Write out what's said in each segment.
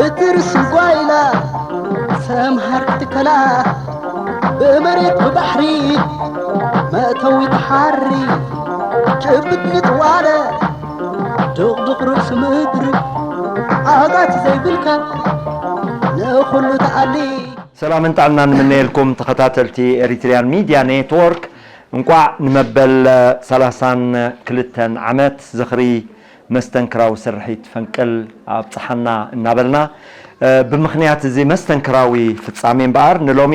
እትርስ ጓይላ ሰምሃር ክትከላ ብመሬት ብባሕሪ መእተዊ ተሓሪ ጭብጥ ንጥዋለ ድቕድቕ ርእሲ ምድሪ ዓጋት ዘይብልካ ንኹሉ ተኣሊ። ሰላምን ጥዕናን ንምነየልኩም ተኸታተልቲ ኤሪትሪያን ሚድያ ኔትወርክ፣ እንቋዕ ንመበል ሰላሳን ክልተን ዓመት ዝኽሪ መስተንክራዊ ስርሒት ፈንቅል ኣብጽሓና እናበልና፣ ብምኽንያት እዚ መስተንክራዊ ፍጻሜ እምበኣር ንሎሚ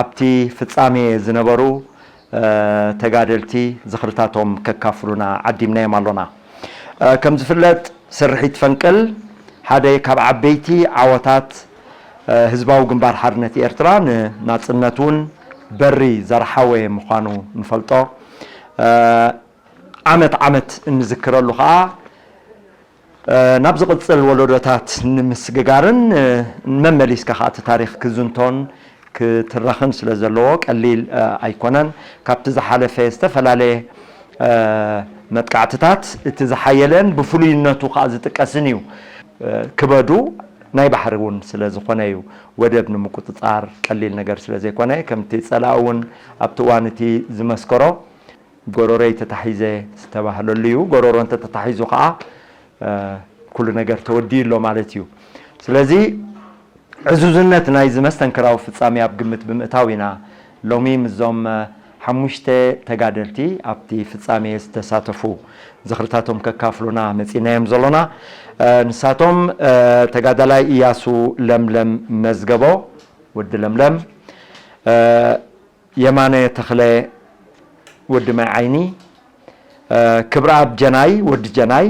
ኣብቲ ፍጻሜ ዝነበሩ ተጋደልቲ ዝኽርታቶም ከካፍሉና ዓዲምናዮም ኣሎና። ከም ዝፍለጥ ስርሒት ፈንቅል ሓደ ካብ ዓበይቲ ዓወታት ህዝባዊ ግንባር ሓርነት ኤርትራ ንናጽነት እውን በሪ ዘርሓወ ምዃኑ ንፈልጦ። ዓመት ዓመት እንዝክረሉ ኸኣ ናብ ዝቕጽል ወለዶታት ንምስግጋርን መመሊስካ ኸኣ እቲ ታሪኽ ክዝንቶን ክትረኽን ስለ ዘለዎ ቀሊል ኣይኮነን። ካብቲ ዝሓለፈ ዝተፈላለየ መጥቃዕትታት እቲ ዝሓየለን ብፍሉይነቱ ኸኣ ዝጥቀስን እዩ። ክበዱ ናይ ባሕሪ እውን ስለ ዝኾነ እዩ። ወደብ ንምቁጽጻር ቀሊል ነገር ስለ ዘይኮነ፣ ከምቲ ጸላኢ እውን ኣብቲ እዋን እቲ ዝመስከሮ፣ ጎረሮይ ተታሒዘ ዝተባህለሉ እዩ። ጎረሮ እንተ ተታሒዙ ኸዓ ኩሉ ነገር ተወዲኡ ኣሎ ማለት እዩ። ስለዚ ዕዙዝነት ናይዚ መስተንክራዊ ፍጻሜ ኣብ ግምት ብምእታው ኢና ሎሚ ምስዞም ሓሙሽተ ተጋደልቲ ኣብቲ ፍጻሜ ዝተሳተፉ ዝኽርታቶም ከካፍሉና መጺናዮም ዘሎና። ንሳቶም ተጋዳላይ እያሱ ለምለም መዝገቦ፣ ወዲ ለምለም፣ የማነ ተኽለ ወዲ ማይ ዓይኒ፣ ክብረኣብ ጀናይ ወዲ ጀናይ፣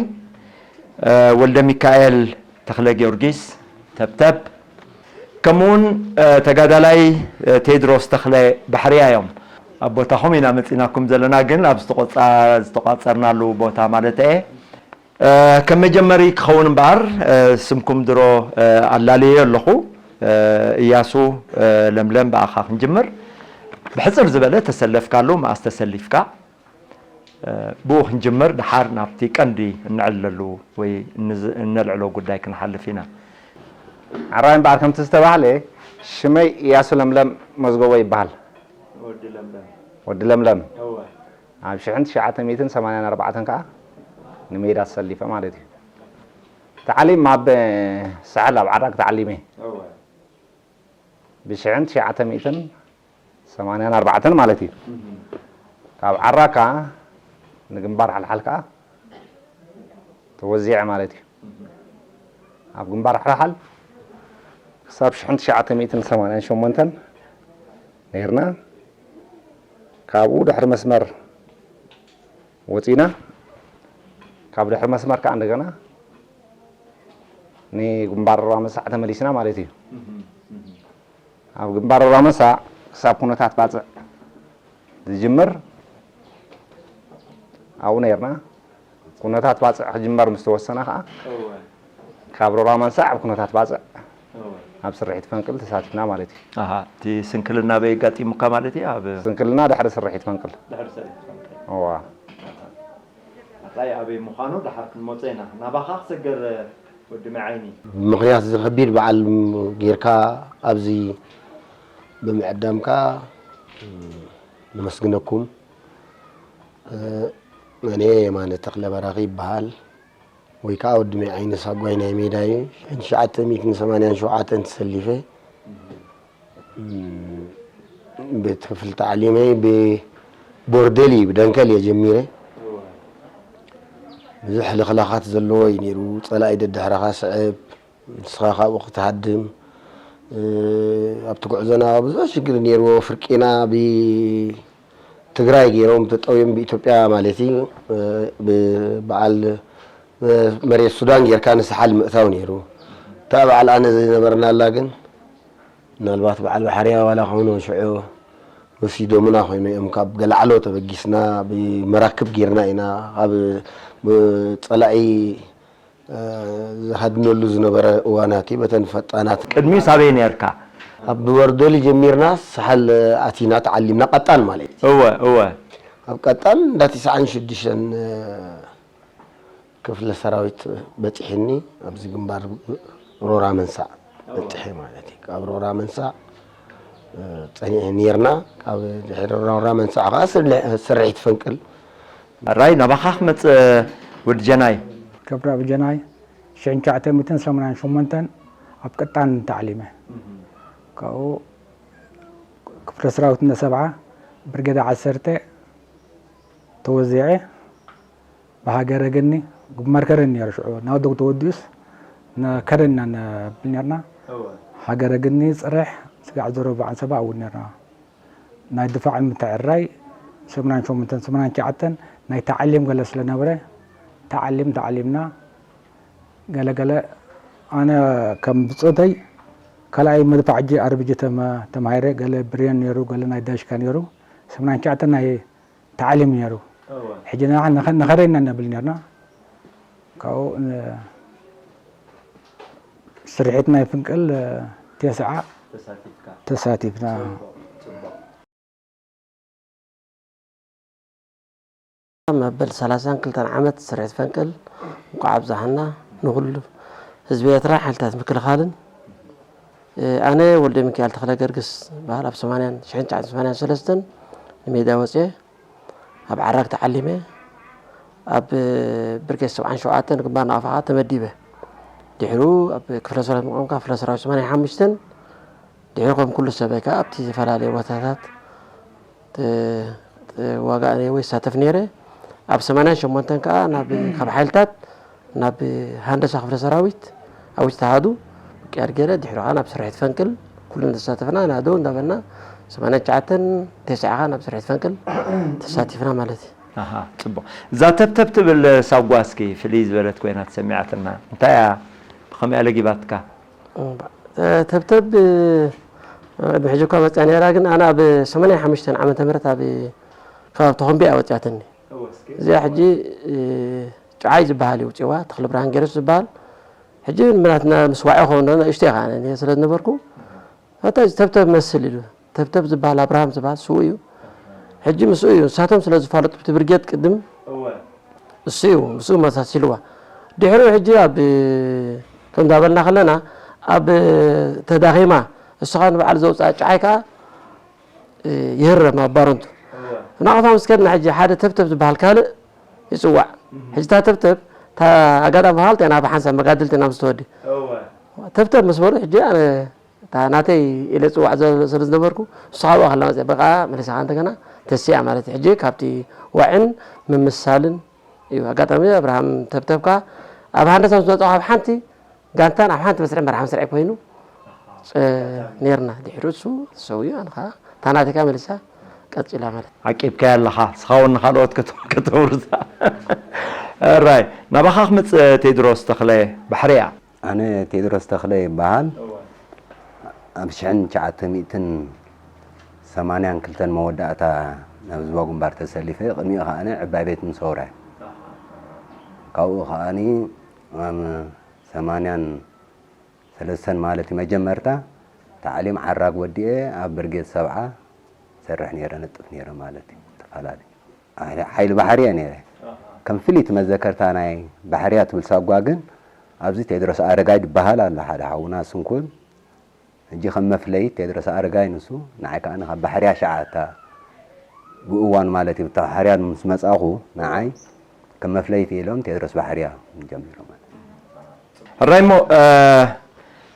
ወልደሚካኤል ተኽለጊዮርጊስ ተብተብ፣ ከምኡውን ተጋዳላይ ቴድሮስ ተኽለ ባሕርያ እዮም። ኣብ ቦታኹም ኢና መፂናኩም ዘለና፣ ግን ኣብ ዝተቋፀርናሉ ቦታ ማለት እየ። ከም መጀመሪ ክኸውን እምበኣር ስምኩም ድሮ ኣላለዮ ኣለኹ። እያሱ ለምለም፣ ብኣኻ ክንጅምር። ብሕፅር ዝበለ ተሰለፍካሉ፣ መኣስ ተሰሊፍካ? ብኡ ክንጅምር፣ ድሓር ናብቲ ቀንዲ እንዕለሉ ወይ እነልዕሎ ጉዳይ ክንሓልፍ ኢና። ሕራይ እምበኣር ከምቲ ዝተባህለ ሽመይ እያሱ ለምለም መዝገቦ ይበሃል። ወዲ ለምለም ኣብ ሽሕን ትሽዓተ ሚእትን ሰማንያን ኣርባዕተን ከኣ ንሜዳ ተሰሊፈ ማለት እዩ። ተዓሊም ኣብ ሳሕል ኣብ ዓራግ ተዓሊመ። ብሽሕን ትሽዓተ ሚእትን ሰማንያን ኣርባዕተን ማለት እዩ። ካብ ዓራግ ከኣ ንግንባር ሓልሓል ከኣ ተወዚዐ ማለት እዩ። ኣብ ግንባር ሓልሓል ክሳብ ሽሕን ትሽዓተ ሚእትን ሰማንያን ሸሞንተን ነይርና። ካብኡ ድሕሪ መስመር ወፂና፣ ካብ ድሕሪ መስመር ከዓ እንደገና ንግንባር ራመሳዕ ተመሊስና ማለት እዩ። ኣብ ግንባር ራመሳዕ ክሳብ ኩነታት ባፅዕ ዝጅምር ኣብኡ ነይርና። ኩነታት ባፅዕ ክጅመር ምስ ተወሰነ ከዓ ካብ ሮራ መንሳዕ ኣብ ኩነታት ባፅዕ ኣብ ስርሒት ፈንቅል ተሳቲፍና ማለት እዩ። ኣሃ፣ እቲ ስንክልና በይ ኣጋጢሙካ ማለት እዩ? ኣብ ስንክልና ድሕሪ ስርሒት ፈንቅል። ድሕሪ ስርሒት ፈንቅል። እዋ። ኣታይ ኣበይ ምዃኑ ድሓር ክንመጾ ኢና። ናባኻ ክሰገር ወዲ መዓይኒ። ብምኽንያት እዚ ከቢድ በዓል ጌርካ ኣብዚ ብምዕዳምካ ነመስግነኩም። ኣነ የማነ ተኽለ በራኺ ይበሃል። ወይ ከዓ ወዲ መይ ዓይኒ ሳጓይ ናይ ሜዳ እዩ። ሽሕን ትሽዓተ ሚእትን ሰማንያን ሸውዓተን ተሰሊፈ። ቤት ክፍሊ ተዓሊመይ ብቦርደሊ ብደንከል እየ ጀሚረ። ብዙሕ ልኽላኻት ዘለዎ እዩ ነይሩ። ፀላኢ ደድሕረኻ ስዕብ፣ ንስኻ ካብኡ ክትሃድም። ኣብቲ ጉዕዞና ብዙሕ ሽግር ነይርዎ። ፍርቂና ብ ትግራይ ገይሮም ተጠውዮም ብኢትዮጵያ ማለት እዩ። ብበዓል መሬት ሱዳን ጌርካ ንሳሓል ምእታው ነይሩ። እታ በዓል ኣነ ዘይነበርናላ ግን ምናልባት በዓል ባሕርያ ዋላ ኮይኑ ሽዑ ወሲዶምና ኮይኑ እዮም። ካብ ገላዕሎ ተበጊስና ብመራክብ ጌርና ኢና ኣብ ፀላኢ ዝሃድነሉ ዝነበረ እዋናት እዩ። በተን ፈጣናት ቅድሚስ ኣበይ ነርካ? ኣብ ወርደሊ ጀሚርና ሳሕል ኣቲና ተዓሊምና፣ ቀጣን ማለት እዩ። እወ እወ። ኣብ ቀጣን እንዳ ትስዓን ሽዱሽተን ክፍለ ሰራዊት በፂሕኒ ኣብዚ ግንባር ሮራ መንሳዕ በጺሐ ማለት እዩ። ካብ ሮራ መንሳዕ ጸኒሐ ኔርና። ካብ ድሕሪ ሮራ መንሳዕ ከዓ ስርሒ- ስርሒት ፈንቅል። ራይ ናባኻ ክመጽእ፣ ወዲ ጀናይ። ገብረኣብ ጀናይ ሽሕን ትሽዓተ ሚእትን ሰማንያን ሸሞንተን ኣብ ቅጣን ተዓሊመ። ካብኡ ክፍለ ሰራዊት እንደ ሰብዓ ብርጌድ ዓሰርተ ተወዚዐ። ብሃገረ ገኒ ግንባር ከረን ነይሩ። ሽዑ ናብ ዶግ ተወዲኡስ ነ- ከረን ኢና ነብል ነርና። ሃገረ ገኒ፣ ጽርሕ፣ ስጋዕ ዞሮ በዓል ሰባ እውን ነርና። ናይ ድፋዕ ምትዕራይ ሰማንያን ሸሞንተን ሰማንያን ትሽዓተን ናይ ተዓሊም ገለ ስለነበረ ተዓሊም ተዓሊምና። ገለ ገለ ኣነ ከም ብጾተይ ካልኣይ መድፋዕ ሕጂ ኣርቢጂ ተመ- ተማሂረ። ገለ ብሬን ነይሩ፣ ገለ ናይ ዳሽካ ነይሩ። ሰማንያን ትሽዓተን ናይ ተዓሊም ነይሩ። ሕጂ ንዓ ንኸ- ንኸረና ነብል ነርና። ካብኡ ን- ስርሒት ናይ ፍንቅል ተስዓ ተሳቲፍና። መበል ሰላሳን ክልተን ዓመት ስርሒት ፈንቅል እንኳዕ ኣብዛሓና ንኹሉ ህዝቢ ኤርትራ ሓይልታት ምክልኻልን። ኣነ ወልደ ሚካኤል ተኽለ ገርግስ በሃል ኣብ ሰማንያን ሽሕን ትሽዓን ሰማንያን ሰለስተን ንሜዳ ወፅየ ኣብ ዓራግ ተዓሊመ ኣብ ብርጌድ ሰብዓን ሸውዓተን ግንባር ናቕፋ ተመዲበ። ድሕሩ ኣብ ክፍለ ሰራዊት ምቆምካ ክፍለ ሰራዊት ሰማንያን ሓሙሽተን ድሕሪ ከም ኩሉ ሰበይ ከኣ ኣብቲ ዝተፈላለየ ቦታታት ተ- ተ- ዋጋ ኣነ ወይ ይሳተፍ ነይረ። ኣብ ሰማንያን ሸሞንተን ከኣ ናብ ካብ ሓይልታት ናብ ሃንደሳ ክፍለ ሰራዊት ኣብ ውሽጢ ኣሃዱ ምቅያር ገይረ። ድሕሪ ከኣ ናብ ስርሒት ፈንቅል ኩሉ እናተሳተፍና ናዶ እንዳበልና ሰማንያን ትሽዓተን ተስዓ ከኣ ናብ ስርሒት ፈንቅል ተሳቲፍና ማለት እዩ። ኣሃ፣ ጽቡቕ። እዛ ተብተብ ትብል ሳጓ እስኪ ፍልይ ዝበለት ኮይና ተሰሚዓትና። እንታይ እያ? ብኸመይ እያ ለጊባትካ? እምባ- ተብተብ ቅድሚ ሕጂ እኳ መፅያ ነይራ፣ ግን ኣነ ኣብ ሰማንያን ሓሙሽተን ዓመተ ምህረት ኣብ ከባቢ ተኾምቢያ ወፅያትኒ። እዚኣ ሕጂ ጭዓይ ዝበሃል እዩ ውፅዋ፣ ተኽለ ብርሃን ገረሱ ዝበሃል። ሕጂ ምናትና ምስ ዋዒ ኾን ንእሽቶ ኢኻ ስለ ዝነበርኩ፣ ኣታ እዚ ተብተብ መስል ኢሉ፣ ተብተብ ዝበሃል ኣብርሃም ዝበሃል ስው እዩ። ሕጂ ምስኡ እዩ፣ ንሳቶም ስለ ዝፋለጡ እቲ ብርጌድ ቅድም እሱ እዩ፣ ምስኡ መሳሲልዋ። ድሕሪኡ ሕጂ ኣብ ከም እንዳበልና ከለና ኣብ ተዳኺማ፣ እሱ ኸኣ ንባዕሉ ዘውፅኣ ጭዓይ ከኣ ይህረም ኣብ ባረንቱ። ናቕፋ ምስ ከድና ሕጂ ሓደ ተብተብ ዝበሃል ካልእ ይፅዋዕ። ሕጂ እታ ተብተብ እታ ኣጋጣሚ ሃልት ኢና ብሓንሳብ መጋድልቲ ኢና ምስ ተወዲ ተብተብ ምስ በሉ ሕጂ ኣነ እታ ናተይ ኢለ ዝፅዋዕ ዘ- ስለ ዝነበርኩ፣ ንሱ ካብኡ ከላ መፅእ በቃ መሊሳኻ እንደገና ተሲኣ ማለት እዩ። ሕጂ ካብቲ ዋዕን ምምሳልን እዩ። ኣጋጣሚ ኣብርሃም ተብተብካ ኣብ ሃንደሳ ምስ መፅኡ ካብ ሓንቲ ጋንታን ኣብ ሓንቲ መስርዕ መርሓ መስርዕ ኮይኑ ፅ- ነርና። ድሕሪ እሱ ተሰውዩ ኣነ ከዓ እታ ናተይ ከዓ መሊሳ ቀፂላ ማለት እዩ። ዓቂብካያ ኣለኻ፣ ንስኻ እውን ንኻልኦት ከተ- ከተውርሳ። ራይ ናባኻ ክምፅእ ቴድሮስ ተኽለ ባሕርያ። ኣነ ቴድሮስ ተኽለ ይበሃል። ኣብ ሽሕን ትሽዓተ ሚእትን ሰማንያን ክልተን መወዳእታ ናብ ህዝባዊ ግንባር ተሰሊፈ። ቅድሚኡ ከኣ ዕባይ ቤት ምስ ወረ። ካብኡ ከኣ ኣብ ሰማንያን ሰለስተን ማለት እዩ መጀመርታ ታዕሊም ዓራግ ወዲኤ ኣብ ብርጌድ ሰብዓ ሰርሕ ነይረ፣ ነጥፍ ነይረ ማለት እዩ። ተፈላለዩ ሓይሊ ባሕሪ እየ ነይረ። ከም ፍልይቲ መዘከርታ ናይ ባሕርያ ትብል ሳጓ ግን ኣብዚ ቴድሮስ ኣረጋይ ዝበሃል ኣሎ፣ ሓደ ሓውና ስንኩል። ሕጂ ከም መፍለዪ ቴድሮስ ኣረጋይ ንሱ፣ ንዓይ ከኣ ካብ ባሕርያ ሸዓ እታ ብእዋኑ ማለት እዩ፣ ብታ ባሕርያ ምስ መጻኹ ንዓይ ከም መፍለይቲ ኢሎም ቴድሮስ ባሕርያ ጀሚሮም ማለት እዩ። ሕራይ እሞ፣ እ፣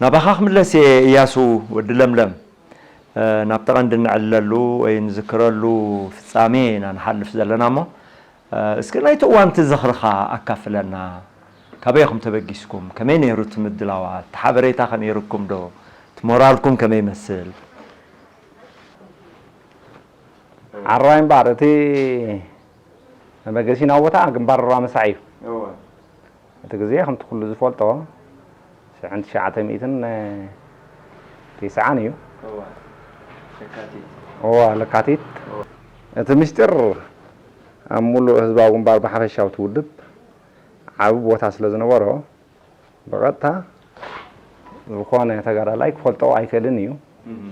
ናባኻ ክምለስ እየ እያሱ ወዲ ለምለም። እ፣ ናብቲ ቀንዲ እንዕልለሉ ወይ ንዝክረሉ ፍጻሜ ኢና ንሓልፍ ዘለና እሞ፣ እ፣ እስኪ ናይቲ እዋን እቲ ዝኽርኻ ኣካፍለና። ካበይ ኢኹም ተበጊስኩም? ከመይ ነይሩ እቲ ምድላዋት? እቲ ሓበሬታ ከ ነይሩኩም ዶ? እቲ ሞራልኩም ከመይ ይመስል? ዓራይ እምበኣር እቲ መበገሲና ቦታ ግንባር ሮራ መሳዕ እዩ። እወ። እቲ ግዜ ከምቲ ኩሉ ዝፈልጦ ሽሕን ትሽዓተ ሚእትን ተስዓን እዩ። እወ። ለካቲት። እወ፣ ለካቲት። እወ። እቲ ምስጢር ኣብ ሙሉእ ህዝባዊ ግንባር ብሓፈሻዊ እቲ ውድብ ዓቢ ቦታ ስለ ዝነበሮ፣ ብቐጥታ ዝኾነ ተጋዳላይ ክፈልጦ ኣይክእልን እዩ። እህ።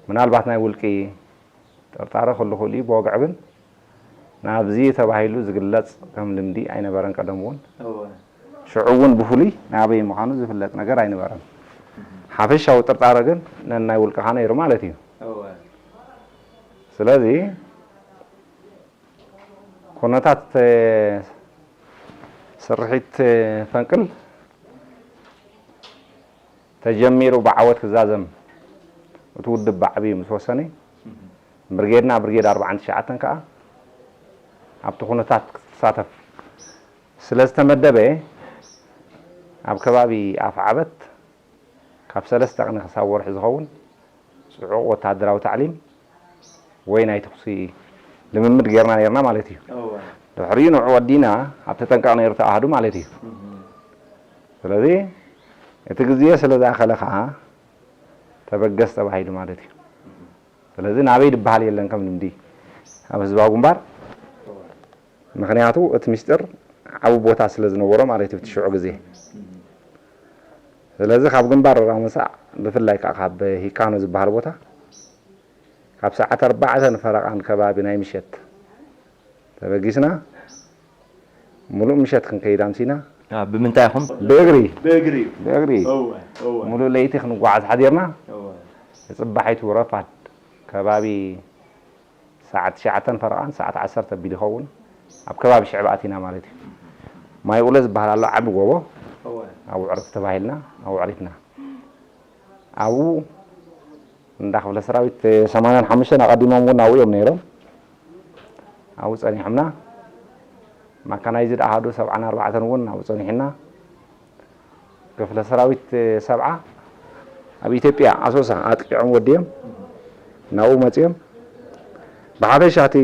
ምናልባት ናይ ውልቂ ጥርጣረ ክህሉ ይኽእል እዩ። ብወግዒ ግን ናብዚ ተባሂሉ ዝግለጽ ከም ልምዲ ኣይነበረን ቀደም እውን። እወ። ሽዑ እውን ብፍሉይ ናበይ ምዃኑ ዝፍለጥ ነገር ኣይነበረን። ሓፈሻዊ ጥርጣረ ግን ነናይ ውልቅኻ ነይሩ ማለት እዩ። ስለዚ ኩነታት ስርሒት ፈንቅል ተጀሚሩ ብዓወት ክዛዘም እቲ ውድብ ብዓብዩ ምስ ወሰነ፣ ብርጌድና ብርጌድ ኣርባዓን ትሽዓተን ከኣ ኣብቲ ኩነታት ክትሳተፍ ስለ ዝተመደበ፣ ኣብ ከባቢ ኣፍዓበት ካብ ሰለስተ ቅነ ክሳብ ወርሒ ዝኸውን ጽዑቕ ወተሃደራዊ ታዕሊም ወይ ናይ ተኹሲ ልምምድ ጌርና ነርና ማለት እዩ። ድሕሪኡ ንዑ ወዲና ኣብ ተጠንቀቕ ነይሩ ተኣሃዱ ማለት እዩ። ስለዚ እቲ ግዜ ስለ ዝኣኸለ ከዓ ተበገስ ተባሂሉ ማለት እዩ። ስለዚ ናበይ ድበሃል የለን ከም ልምዲ ኣብ ህዝባዊ ግንባር። ምኽንያቱ እቲ ምስጢር ዓቢ ቦታ ስለ ዝነበሮ ማለት እዩ እቲ ሽዑ ግዜ። ስለዚ ካብ ግንባር ራመሳዕ ብፍላይ ከዓ ካብ ሂካኖ ዝበሃል ቦታ ካብ ሰዓት ኣርባዕተ ንፈረቓን ከባቢ ናይ ምሸት ተበጊስና ሙሉእ ምሸት ክንከይድ ኣምሲና። አ፣ ብምንታይ ኢኹም? ብእግሪ። ብእግሪ። ብእግሪ። እወ፣ እወ። ሙሉእ ለይቲ ክንጓዓዝ ሓዲርና። እወ። ጽባሒቱ ረፋድ ከባቢ ሰዓት ትሽዓተን ፈረቓን ሰዓት ዓሰርተ ኣቢሉ ይኸውን ኣብ ከባቢ ሽዕብ ኣቲና ማለት እዩ። ማይ ኡለ ዝበሃል ኣሎ ዓቢ ጎቦ። እወ። ኣብኡ ዕረፍ ተባሂልና ኣብኡ ዕሪፍና። ኣብኡ እንዳ ክፍለ ሰራዊት ሰማንያን ሓሙሽተን ኣቐዲሞም እውን ኣብኡ እዮም ነይሮም። ኣብኡ ጸኒሖምና። ማካናይዝድ ኣሃዱ ሰብዓን ኣርባዕተን እውን ኣብኡ ጸኒሑና። ክፍለ ሰራዊት ሰብዓ ኣብ ኢትዮጵያ ኣሶሳ ኣጥቂዖም ወዲኦም ናብኡ መጺኦም። ብሓፈሻ እቲ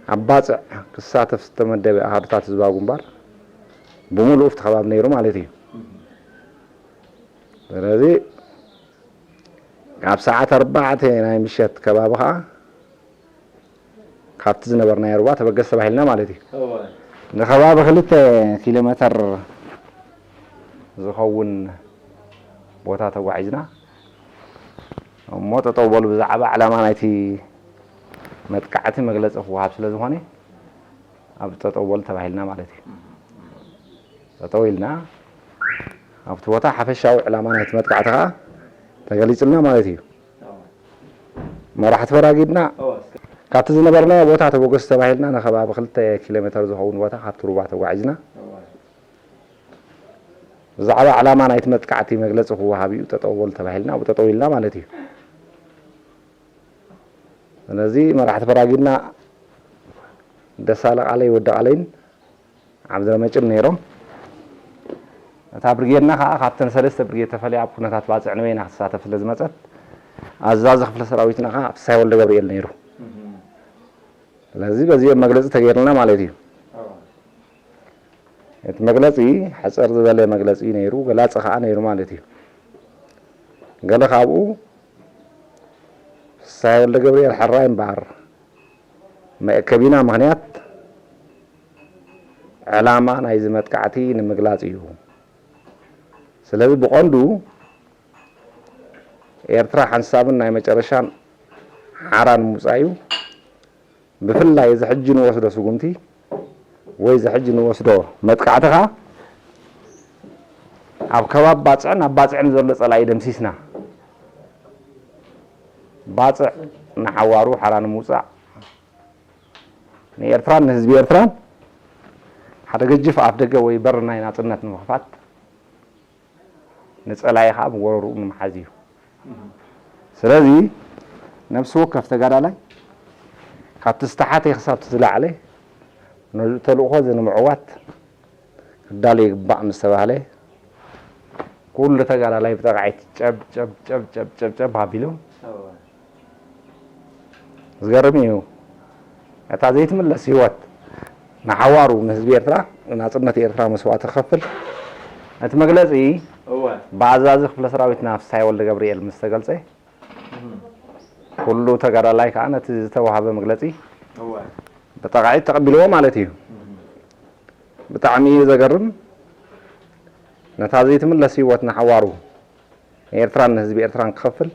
ኣብ ባጽዕ ክሳተፍ ዝተመደበ ኣሃዱታት ህዝባዊ ግንባር ብምሉኡ ኣብቲ ከባቢ ነይሩ ማለት እዩ። ስለዚ ኣብ ሰዓት ኣርባዕተ ናይ ምሸት ከባቢ ኸዓ ካብቲ ዝነበርናዮ ሩባ ተበገስ ተባሂልና ማለት እዩ። እወ። ንከባቢ ክልተ ኪሎ ሜተር ዝኸውን ቦታ ተጓዒዝና እሞ ጠጠው በሉ። ብዛዕባ ዕላማ ናይቲ መጥቃዕቲ መግለጺ ክወሃብ ስለ ዝኾነ ኣብ ጠጠው በሉ ተባሂልና ማለት እዩ። ጠጠው ኢልና ኣብቲ ቦታ ሓፈሻዊ ዕላማ ናይቲ መጥቃዕቲ ከዓ ተገሊጹልና ማለት እዩ። መራሕቲ ፈራጊድና እወ። ካብቲ ዝነበርናዮ ቦታ ተበገሱ ተባሂልና ንከባቢ ክልተ ኪሎ ሜተር ዝኸውን ቦታ ካብቲ ሩባ ተጓዒዝና እወ። ብዛዕባ ዕላማ ናይቲ መጥቃዕቲ መግለጺ ክወሃብ እዩ፣ ጠጠው በሉ ተባሂልና ኣብኡ ጠጠው ኢልና ማለት እዩ። ስለዚ መራሕቲ ፈራጊድና ደሳለ ቃለይ ወዲ ቃለይን ዓብደረመጭን ነይሮም። እታ ብርጌድና ከዓ ካብተን ሰለስተ ብርጌድ ተፈልያ ኣብ ኩነታት ባጽዕ ንበይና ክትሳተፍ ስለ ዝመጸት ኣዛዚ ክፍለ ሰራዊትና ከዓ ፍስሃይ ወልደ ገብርኤል ነይሩ። ስለዚ በዚኦም መግለጺ ተገይርልና ማለት እዩ። እቲ መግለጺ ሕጽር ዝበለ መግለጺ ነይሩ፣ ገላጺ ከዓ ነይሩ ማለት እዩ። ገለ ካብኡ ፍስሃይ ወልደ ገብርኤል ሕራይ እምበኣር መእከቢና ምኽንያት ዕላማ ናይዚ መጥቃዕቲ ንምግላጽ እዩ። ስለዚ ብቐንዱ ኤርትራ ሓንሳብን ናይ መጨረሻን ሓራ ንምውጻእ እዩ። ብፍላይ እዚ ሕጂ ንወስዶ ስጉምቲ ወይ እዚ ሕጂ ንወስዶ መጥቃዕቲ ኸኣ ኣብ ከባቢ ባጽዕን ኣብ ባጽዕን ዘሎ ጸላኢ ደምሲስና ባጽዕ ንሓዋሩ ሓራ ንምውጻእ ንኤርትራን ንህዝቢ ኤርትራን ሓደ ገጅፍ ኣፍ ደገ ወይ በር ናይ ናጽነት ንምኽፋት ንጸላኢ ኸኣ ብጎረርኡ ንምሓዝ እዩ። ስለዚ ነብሲ ወከፍ ተጋዳላይ ካብቲ ዝተሓተ ክሳብ እቲ ዝለዓለ ነዚ ተልእኾ እዚ ንምዕዋት ክዳሎ ይግባእ ምስ ተባህለ ኩሉ ተጋዳላይ ብጠቕዒት ጨብ ጨብ ጨብ ጨብ ጨብ ጨብ ኣቢሉ ዝገርም እዩ። እታ ዘይትምለስ ህይወት ንሓዋሩ ንህዝቢ ኤርትራ ናጽነት ኤርትራ መስዋእቲ ክኸፍል እቲ መግለጺ እወ። ብኣዛዚ ክፍለ ሰራዊትና ፍስሃይ ወልደ ገብርኤል ምስ ተገልጸ ኩሉ ተጋዳላይ ከዓ ነቲ ዝተዋህበ መግለጺ እወ። ብጠቓዒት ተቐቢልዎ ማለት እዩ። ብጣዕሚ እዩ ዘገርም። ነታ ዘይትምለስ ህይወት ንሓዋሩ ንኤርትራን ንህዝቢ ኤርትራን ክኸፍል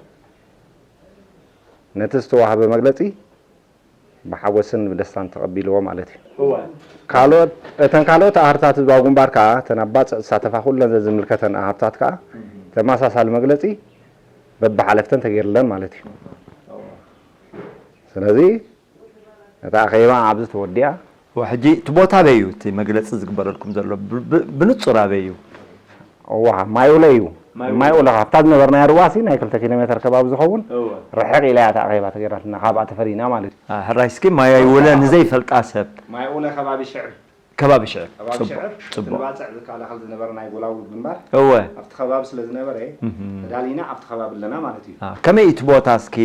ነቲ ዝተዋህበ መግለጺ ብሓጎስን ብደስታን ተቐቢልዎ ማለት እዩ። እወ። ካልኦት፣ እተን ካልኦት ኣህርታት ህዝባዊ ግንባር ከኣ፣ እተን ኣብ ባጽዕ ዝሳተፋ ኩለን ዘዝምልከተን ኣህርታት ከኣ፣ እህ። ተመሳሳሊ መግለጺ በብሓለፍተን ተገይርለን ማለት እዩ። ስለዚ እታ ኣኼባ ኣብዚ ተወዲኣ። ሕጂ እቲ ቦታ ኣበይ እዩ? እቲ መግለጺ ዝግበረልኩም ዘሎ ብ- ብ- ብንጹር ኣበይ እዩ? እዋ ማይ ኡለ እዩ። ማይ ኡለ። ማይ ኡለ ካብታ ዝነበርናዮ ሩባሲ ናይ ክልተ ኪሎ ሜትር ከባቢ ዝኸውን እወ። ርሕቕ ኢላ እያ እታ ኣኼባ ተገይራትና ካብኣ ተፈሊና ማለት እዩ። አ፣ ሕራይ እስኪ ማይ ኡለ ንዘይፈልጣ ሰብ። ማይ ኡለ ከባቢ ሽዕብ። ከባቢ ሽዕብ። ከባቢ ጽቡቕ፣ ሽዕብ፣ ጽቡቕ። ንባጽዕ ዝከላኸል ዝነበረ ናይ ጎላጉል ግንባር እወ። ኣብቲ ከባቢ ስለ ዝነበረ እህም። ተዳሊና ኣብቲ ከባቢ ኣለና ማለት እዩ። አ፣ ከመይ እዩ እቲ ቦታ እስኪ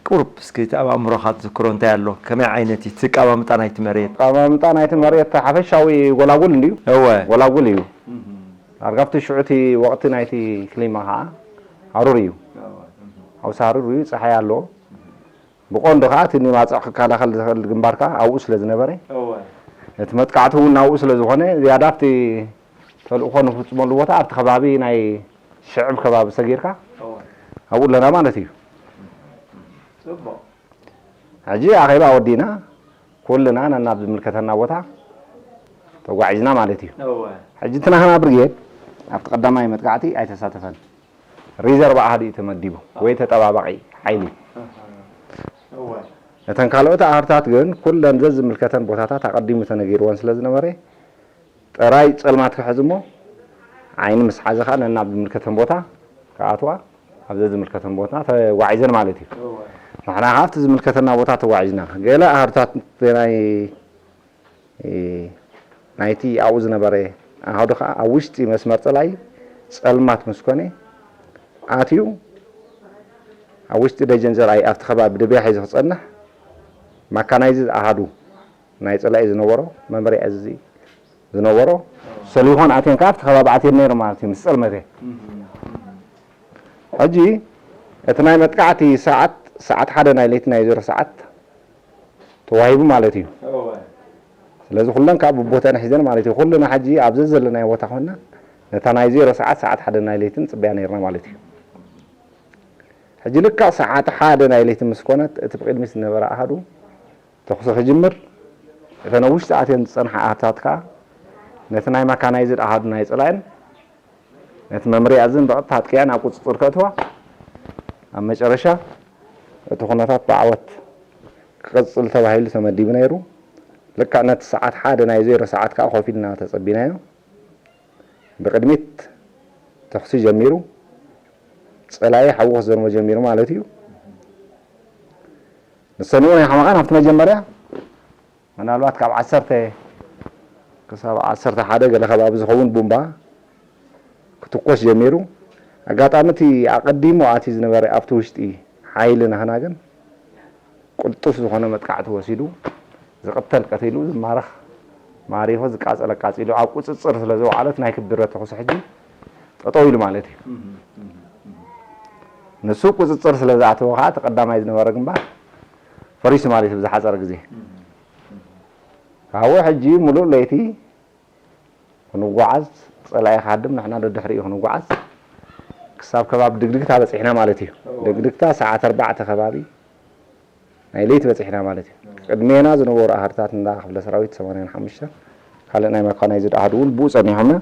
ቁሩብ እስኪ እቲ ኣብ ኣእምሮኻ ትዝክሮ እንታይ ኣሎ? ከመይ ዓይነት እዩ እቲ ኣቀማምጣ ናይቲ መሬት? ኣቀማምጣ ናይቲ መሬት ሓፈሻዊ ጎላጉል እንድዩ። እወ። ጎላጉል እዩ። እህም። ዳርጋ ኣብቲ ሽዑ እቲ ወቕቲ ናይቲ ክሊማ ኸዓ ሃሩር እዩ። እወ፣ እህም። ሓውሲ ሃሩር እዩ፣ ጸሓይ ኣሎ። ብቐንዱ ኸዓ እቲ ንባጽዕ ክከላኸል ዝኽእል ግንባር ከኣ ኣብኡ ስለ ዝነበረ፣ እወ። እቲ መጥቃዕቲ እውን ናብኡ ስለ ዝኾነ፣ ዝያዳ ኣብቲ ተልእኾ ንፍጽመሉ ቦታ ኣብቲ ከባቢ ናይ ሽዕብ ከባቢ ሰጊርካ እወ። ኣብኡ ኣለና ማለት እዩ። ጽቡቕ። ሕጂ ኣኼባ ወዲና ኩልና ነናብ ዝምልከተና ቦታ ተጓዒዝና ማለት እዩ። እወ። ሕጂ እቲ ናህና ብርጌድ ኣብቲ ቀዳማይ መጥቃዕቲ ኣይተሳተፈን። ሪዘርቭ ኣሃዱ እዩ ተመዲቡ ወይ ተጠባባቒ ሓይሊ። እወ። እተን ካልኦት ኣሃዱታት ግን ኩለን ዘዝምልከተን ቦታታት ኣቐዲሙ ተነጊርወን ስለ ዝነበረ ጥራይ ጸልማት ክሕዝ እሞ ዓይኒ ምስ ሓዘ ኸኣ ነናብ ዝምልከተን ቦታ ክኣትዋ ኣብ ዘዝምልከተን ቦታ ተጓዒዘን ማለት እዩ። እወ። ንሕና ካብቲ ዝምልከተና ቦታ ተጓዒዝና። ገለ ኣሃዱታት ናይ እ፣ ናይቲ ኣብኡ ዝነበረ ኣሃዱ ኸዓ ኣብ ውሽጢ መስመር ጸላኢ ጸልማት ምስ ኮነ ኣትዩ ኣብ ውሽጢ ደጀን ጸላኢ ኣብቲ ከባቢ ደብያ ሒዙ ክጸንሕ ማካናይዝድ ኣሃዱ ናይ ጸላኢ ዝነበሮ መምርሒ እዚ ዝነበሮ ሰሊኾን ኣትየን ከኣ ኣብቲ ከባቢ ኣትየን ነይሩ ማለት እዩ ምስ ጸልመተ። ሕጂ እቲ ናይ መጥቃዕቲ ሰዓት፣ ሰዓት ሓደ ናይ ለይቲ ናይ ዜሮ ሰዓት ተዋሂቡ ማለት እዩ። እወ። ስለዚ ኩለን ካብ ብቦተን ሒዘን ማለት እዩ። ኩልና ሕጂ ኣብ ዘዘለናዮ ቦታ ኮይና ነታ ናይ ዜሮ ሰዓት፣ ሰዓት ሓደ ናይ ለይትን ጽበያ ነይርና ማለት እዩ። ሕጂ ልክዕ ሰዓት ሓደ ናይ ለይቲ ምስ ኮነት እቲ ብቕድሚት ዝነበረ ኣሃዱ ተኹሲ ክጅምር፣ እተን ኣብ ውሽጢ ኣትየን ዝጸንሓ ኣሃዱታት ከኣ ነቲ ናይ ማካናይዝድ ኣሃዱ ናይ ጸላእን ነቲ መምርያ እዝን ብቐጥታ ኣጥቂዐን ኣብ ቁጽጽር ከእትዋ፣ ኣብ መጨረሻ እቲ ኩነታት ብዓወት ክቕጽል ተባሂሉ ተመዲቡ ነይሩ። ልክዕ ነቲ ሰዓት ሓደ ናይ ዜሮ ሰዓት ከኣ ኮፍ ኢልና ተጸቢናዮ። ብቕድሚት ተኹሲ ጀሚሩ፣ ጸላኢ ሓዊ ክዘንቦ ጀሚሩ ማለት እዩ። ንሰንኡ ናይ ሓመቓን ኣብቲ መጀመርያ ምናልባት ካብ ዓሰርተ ክሳብ ዓሰርተ ሓደ ገለ ከባቢ ዝኸውን ቡምባ ክትኮስ ጀሚሩ። ኣጋጣሚ እቲ ኣቐዲሙ ኣትዩ ዝነበረ ኣብቲ ውሽጢ ሓይሊ ናህና ግን ቅልጡፍ ዝኾነ መጥቃዕቲ ወሲዱ፣ ዝቕተል ቀቲሉ፣ ዝማረኽ ማሪኹ፣ ዝቃጸል ኣቃጺሉ ኣብ ቁጽጽር ስለ ዘውዓለት ናይ ክቢ ብረት ተኹሲ ሕጂ ጠጠው ኢሉ ማለት እዩ። ንሱ ቁጽጽር ስለ ዝኣተወ ኸዓ እቲ ቀዳማይ ዝነበረ ግንባር ፈሪሱ ማለት እዩ ብዝሓጸረ ግዜ። ካብኡ ሕጂ ሙሉእ ለይቲ ክንጓዓዝ፣ ጸላኢ ክሃድም ንሕና ደድሕሪኡ ክንጓዓዝ ክሳብ ከባቢ ድግድግታ በጺሕና ማለት እዩ። እወ። ድግድግታ ሰዓት ኣርባዕተ ከባቢ ናይ ለይቲ በጺሕና ማለት እዩ። እወ። ቅድሜና ዝነበሩ ኣሃድታት እንዳ ክፍለ ሰራዊት ሰማንያን ሓሙሽተን ካልእ ናይ መካናይዝድ ኣሃዱ እውን ብኡ ጸኒሖምና።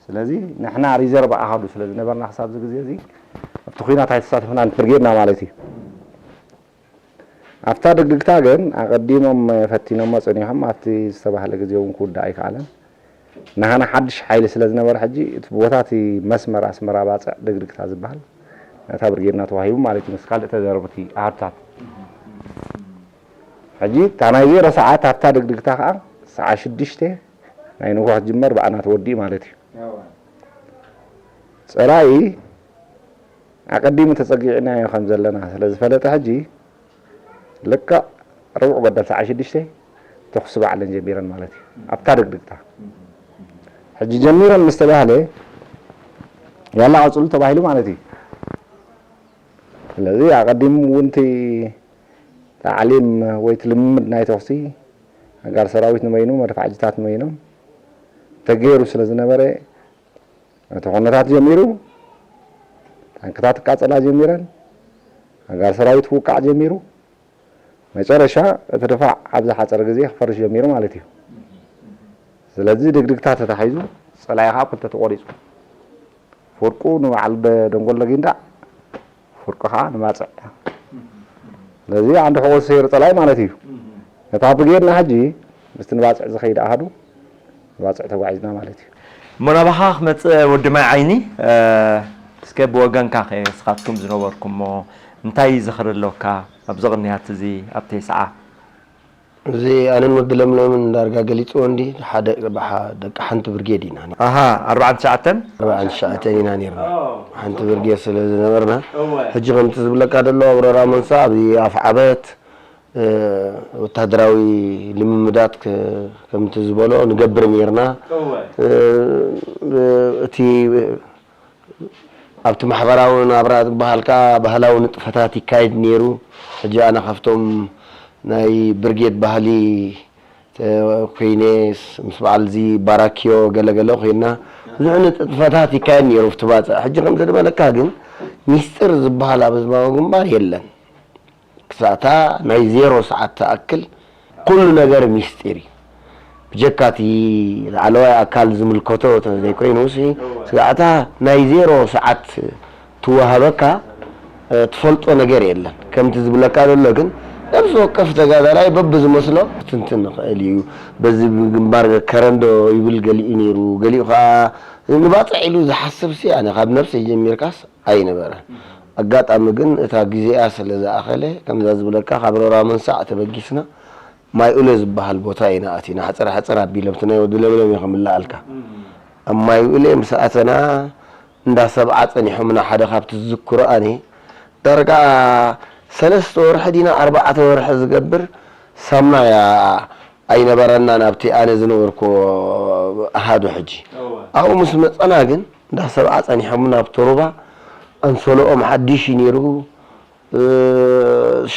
ስለዚ ንሕና ሪዘርቭ ኣሃዱ ስለ ዝነበርና ክሳብ እዚ ግዜ እዚ ኣብቲ ኲናት ኣይተሳተፍናን ብርጌድና ማለት እዩ። ኣብታ ድግድግታ ግን ኣቐዲሞም ፈቲኖሞ ጸኒሖም ኣብቲ ዝተባህለ ግዜ እውን ክውዳእ ኣይከኣለን። ናህና ሓድሽ ሓይሊ ስለ ዝነበረ ሕጂ እቲ ቦታ እቲ መስመር ኣስመራ ባጽዕ ድግድግታ ዝበሃል ነታ ብርጌድና ተዋሂቡ ማለት እዩ ምስ ካልእ ተደረብቲ ኣሃዱታት። ሕጂ እታ ናይ ዜሮ ሰዓት ኣብታ ድግድግታ ከኣ ሰዓት ሽዱሽተ ናይ ንግሆ ክትጅመር ብኣና ተወዲኡ ማለት እዩ። እወ። ጸላኢ ኣቐዲሙ ተጸጊዕናዮ ከም ዘለና ስለ ዝፈለጠ ሕጂ ልክዕ ርቡዕ በደል ሰዓት ሽዱሽተ ተኹሲ ባዕለን ጀሚረን ማለት እዩ። ኣብታ ድግድግታ ሕጂ ጀሚረን ምስ ተባህለ ያላ ቀጽሉ ተባሂሉ ማለት እዩ። ስለዚ ኣቐዲሙ እውን እቲ ታዕሊም ወይ እቲ ልምምድ ናይ ተኹሲ ኣጋር ሰራዊት ንበይኑ መድፍዓጅታት ንበይኖም ተገይሩ ስለ ዝነበረ እቲ ኩነታት ጀሚሩ፣ ታንክታት ክቃጸላ ጀሚረን፣ ኣጋር ሰራዊት ክውቃዕ ጀሚሩ፣ መጨረሻ እቲ ድፋዕ ኣብ ዝሓጸረ ግዜ ክፈርሽ ጀሚሩ ማለት እዩ። ስለዚ ድግድግታ ተታሒዙ፣ ጸላኢ ከኣ ክልተ ተቖሪጹ። ፍርቁ ንበዓል ደ-፣ ደንጎሎ ጊንዳዕ፣ ፍርቁ ከዓ ንባፅዕ። ስለዚ ዓንዲ ሕቆ ዝሰይሩ ፀላኢ ማለት እዩ። ነታ ብርጌድና ሕጂ ምስቲ ንባፅዕ ዝኸይድ ኣሃዱ ንባፅዕ ተጓዒዝና ማለት እዩ። እሞ ናባኻ ክመፅእ ወዲ ማይ ዓይኒ፣ እ፣ እስከ ብወገንካ ከ ንስኻትኩም ዝነበርኩሞ እንታይ ዝኽሪ ኣሎካ ኣብዚ ቅንያት እዚ ኣብ ቴስዓ? እዚ ኣነን ወዲ ለምለምን ዳርጋ ገሊፅዎ እንዲ ሓደ ብሓ-፣ ደቂ ሓንቲ ብርጌድ ኢና። ኣሃ፣ ኣርባዓን ትሽዓተን? ኣርባዓን ትሽዓተን ኢና ነርና። ሓንቲ ብርጌድ ስለ ዝነበርና፣ እወ። ሕጂ ከምቲ ዝብለካ ዘሎ ኣብ ሮራ መንሳ፣ ኣብ ኣፍዓበት፣ እ፣ ወታደራዊ ልምምዳት ከ-፣ ከምቲ ዝበሎ ንገብር ነርና። እወ። እ፣ እቲ ኣብቲ ማሕበራዊ ናብራ ዝበሃል ከኣ ባህላዊ ንጥፈታት ይካየድ ነይሩ። ሕጂ ኣነ ካብቶም ናይ ብርጌድ ባህሊ፣ እ፣ ኮይነ ምስ በዓል እዚ ባራኪዮ ገለገለ ኮይና ብዙሕ ንጥፈታት ይካየድ ነይሩ ኣብቲ ባጽዕ። ሕጂ ከም ዝበለካ ግን ሚስጥር ዝበሃል ኣብ ህዝባዊ ግንባር የለን። ክሳእታ ናይ ዜሮ ሰዓት ትኣክል ኩሉ ነገር ሚስጢር እዩ። ብጀካ እቲ ላዕለዋይ ኣካል ዝምልከቶ ተዘይኮይኑ ሲ፣ ስጋዕታ ናይ ዜሮ ሰዓት ትወሃበካ፣ እ፣ ትፈልጦ ነገር የለን። ከምቲ ዝብለካ ዘሎ ግን ነብሲ ወከፍ ተጋዳላይ በብዝመስሎ ትንትን ይኽእል እዩ። በዚ ግንባር ከረንዶ ይብል ገሊኡ ነይሩ፣ ገሊኡ ከዓ ንባፅዕ ኢሉ ዝሓስብ ሲ ኣነ ካብ ነብሰይ ጀሚርካስ ኣይነበረን። ኣጋጣሚ ግን እታ ግዜኣ ስለ ዝኣኸለ፣ ከምዛ ዝብለካ ካብ ሮራ መንሳዕ ተበጊስና ማይ ኡለ ዝበሃል ቦታ ኢና ኣቲና። ሕጽር ሕጽር ኣቢሎም፣ እቲ ናይ ወዲ ለምለም እየ ክምልኣልካ። ኣብ ማይ ኡለ ምስ ኣተና፣ እንዳ ሰብዓ ጸኒሖምና፣ ሓደ ካብቲ ዝዝክሮ ኣነ፣ ዳርጋ ሰለስተ ወርሒ ዲና ኣርባዕተ ወርሒ ዝገብር ሳምና እያ ኣይነበረናን ኣብቲ ኣነ ዝነበርኩ ኣሃዱ ሕጂ። እወ። ኣብኡ ምስ መጸና ግን እንዳ ሰብዓ ጸኒሖም ናብ ቶሮባ ኣንሶልኦም ሓድሽ እዩ ነይሩ። እ፣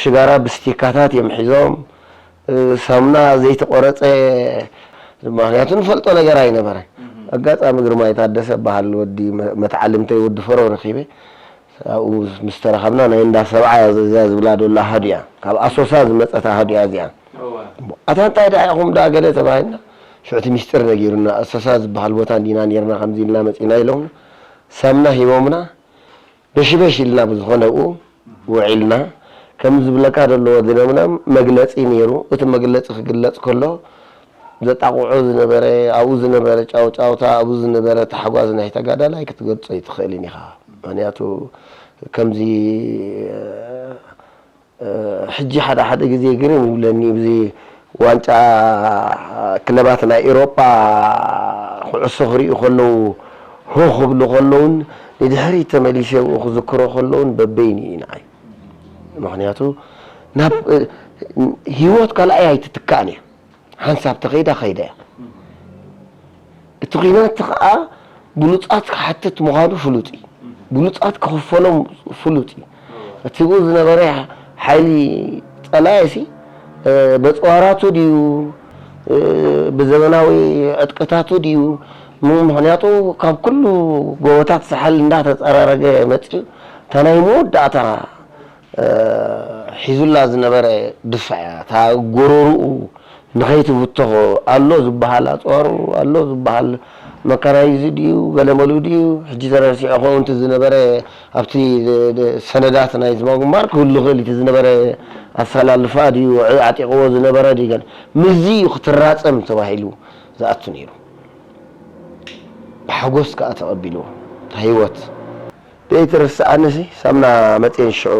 ሽጋራ ብስቲካታት እዮም ሒዞም። እ፣ ሳሙና ዘይተቆረጸ፣ ምኽንያቱ ንፈልጦ ነገር ኣይነበረን። እህ። ኣጋጣሚ ግርማይ ታደሰ በሃል ወዲ መ-፣ መተዓልምተይ ወዲ ፈሮ ረኺበ። ኣብኡ ምስ ተራኸብና ናይ እንዳ ሰብዓ እያ እዚኣ ዝብላ ዶላ ኣሃዱ እያ። ካብ ኣሶሳ ዝመጸት ኣሃዱ እያ እዚኣ። እወ። ኣታ እንታይ ደኣ ኢኹም ደኣ ገለ ተባሂልና፣ ሽዑ እቲ ሚስጥር ነጊሩና፣ ኣሶሳ ዝበሃል ቦታ እንዲና ኔርና ከምዚ ኢልና መጺና ኢሎምና፣ ሳምና ሂቦምና፣ በሽበሽ ኢልና ብዝኾነ ኣብኡ ውዒልና። ከም ዝብለካ ዘሎ ወዲ ለምለም መግለጺ ነይሩ። እቲ መግለጺ ክግለጽ ከሎ ዘጣቕዖ ዝነበረ፣ ኣብኡ ዝነበረ ጫውጫውታ፣ ኣብኡ ዝነበረ ታሕጓስ ናይ ተጋዳላይ ክትገልጾ ኣይትኽእልን ኢኻ። ምኽንያቱ ከምዚ፣ እ፣ ሕጂ ሓደ ሓደ ግዜ ግርም ይብለኒ፣ እዚ ዋንጫ ክለባት ናይ ኤውሮጳ ኩዕሶ ክርእዩ ከለዉ፣ ሆ ክብሉ ከለዉን ንድሕሪት ተመሊሰ ኣብኡ ክዝክሮ ከለዉን በበይኑ እዩ ንዓይ። ምኽንያቱ ናብ፣ እ፣ ህይወት ካልኣይ ኣይትትካእን እያ። ሓንሳብ ተኸይዳ ኸይዳ እያ። እቲ ኲናት ከዓ ብሉጻት ክሓትት ምዃኑ ፍሉጥ እዩ። ብሉጻት ክኽፈሎም ፍሉጥ እዩ። እቲ ብኡ ዝነበረ ሓይሊ ጸላኢሲ፣ እ፣ በጽዋራቱ ድዩ፣ እ፣ ብዘመናዊ ዕጥቅታቱ ድዩ? ም-፣ ምኽንያቱ ካብ ኩሉ ጎቦታት ሳሕል እንዳተጸራረገ መጺኡ፣ እታ ናይ መወዳእታ እ፣ ሒዙላ ዝነበረ ድፋዕ እያ። እታ ጎረርኡ ንኸይትብተኾ ኣሎ ዝበሃል ኣፅዋሩ፣ ኣሎ ዝበሃል መካናይዝ ድዩ፣ ገለመሉ ድዩ፣ ሕጂ ተረሲዑ ክኸውን እቲ ዝነበረ ኣብቲ ደ-፣ ደ-፣ ሰነዳት ናይ ህዝባዊ ግንባር ክህሉ ይኽእል፣ እቲ ዝነበረ ኣሰላልፋ ድዩ፣ ዕ-፣ ዓጢቕዎ ዝነበረ ድዩ፣ ገለ ምስዚ እዩ ክትራፀም ተባሂሉ ዝኣቱ ነይሩ። ብሓጎስ ከኣ ተቐቢልዎ። እታ ህይወት ዘይትርስዓንሲ፣ ሳምና መፅየን ሽዑ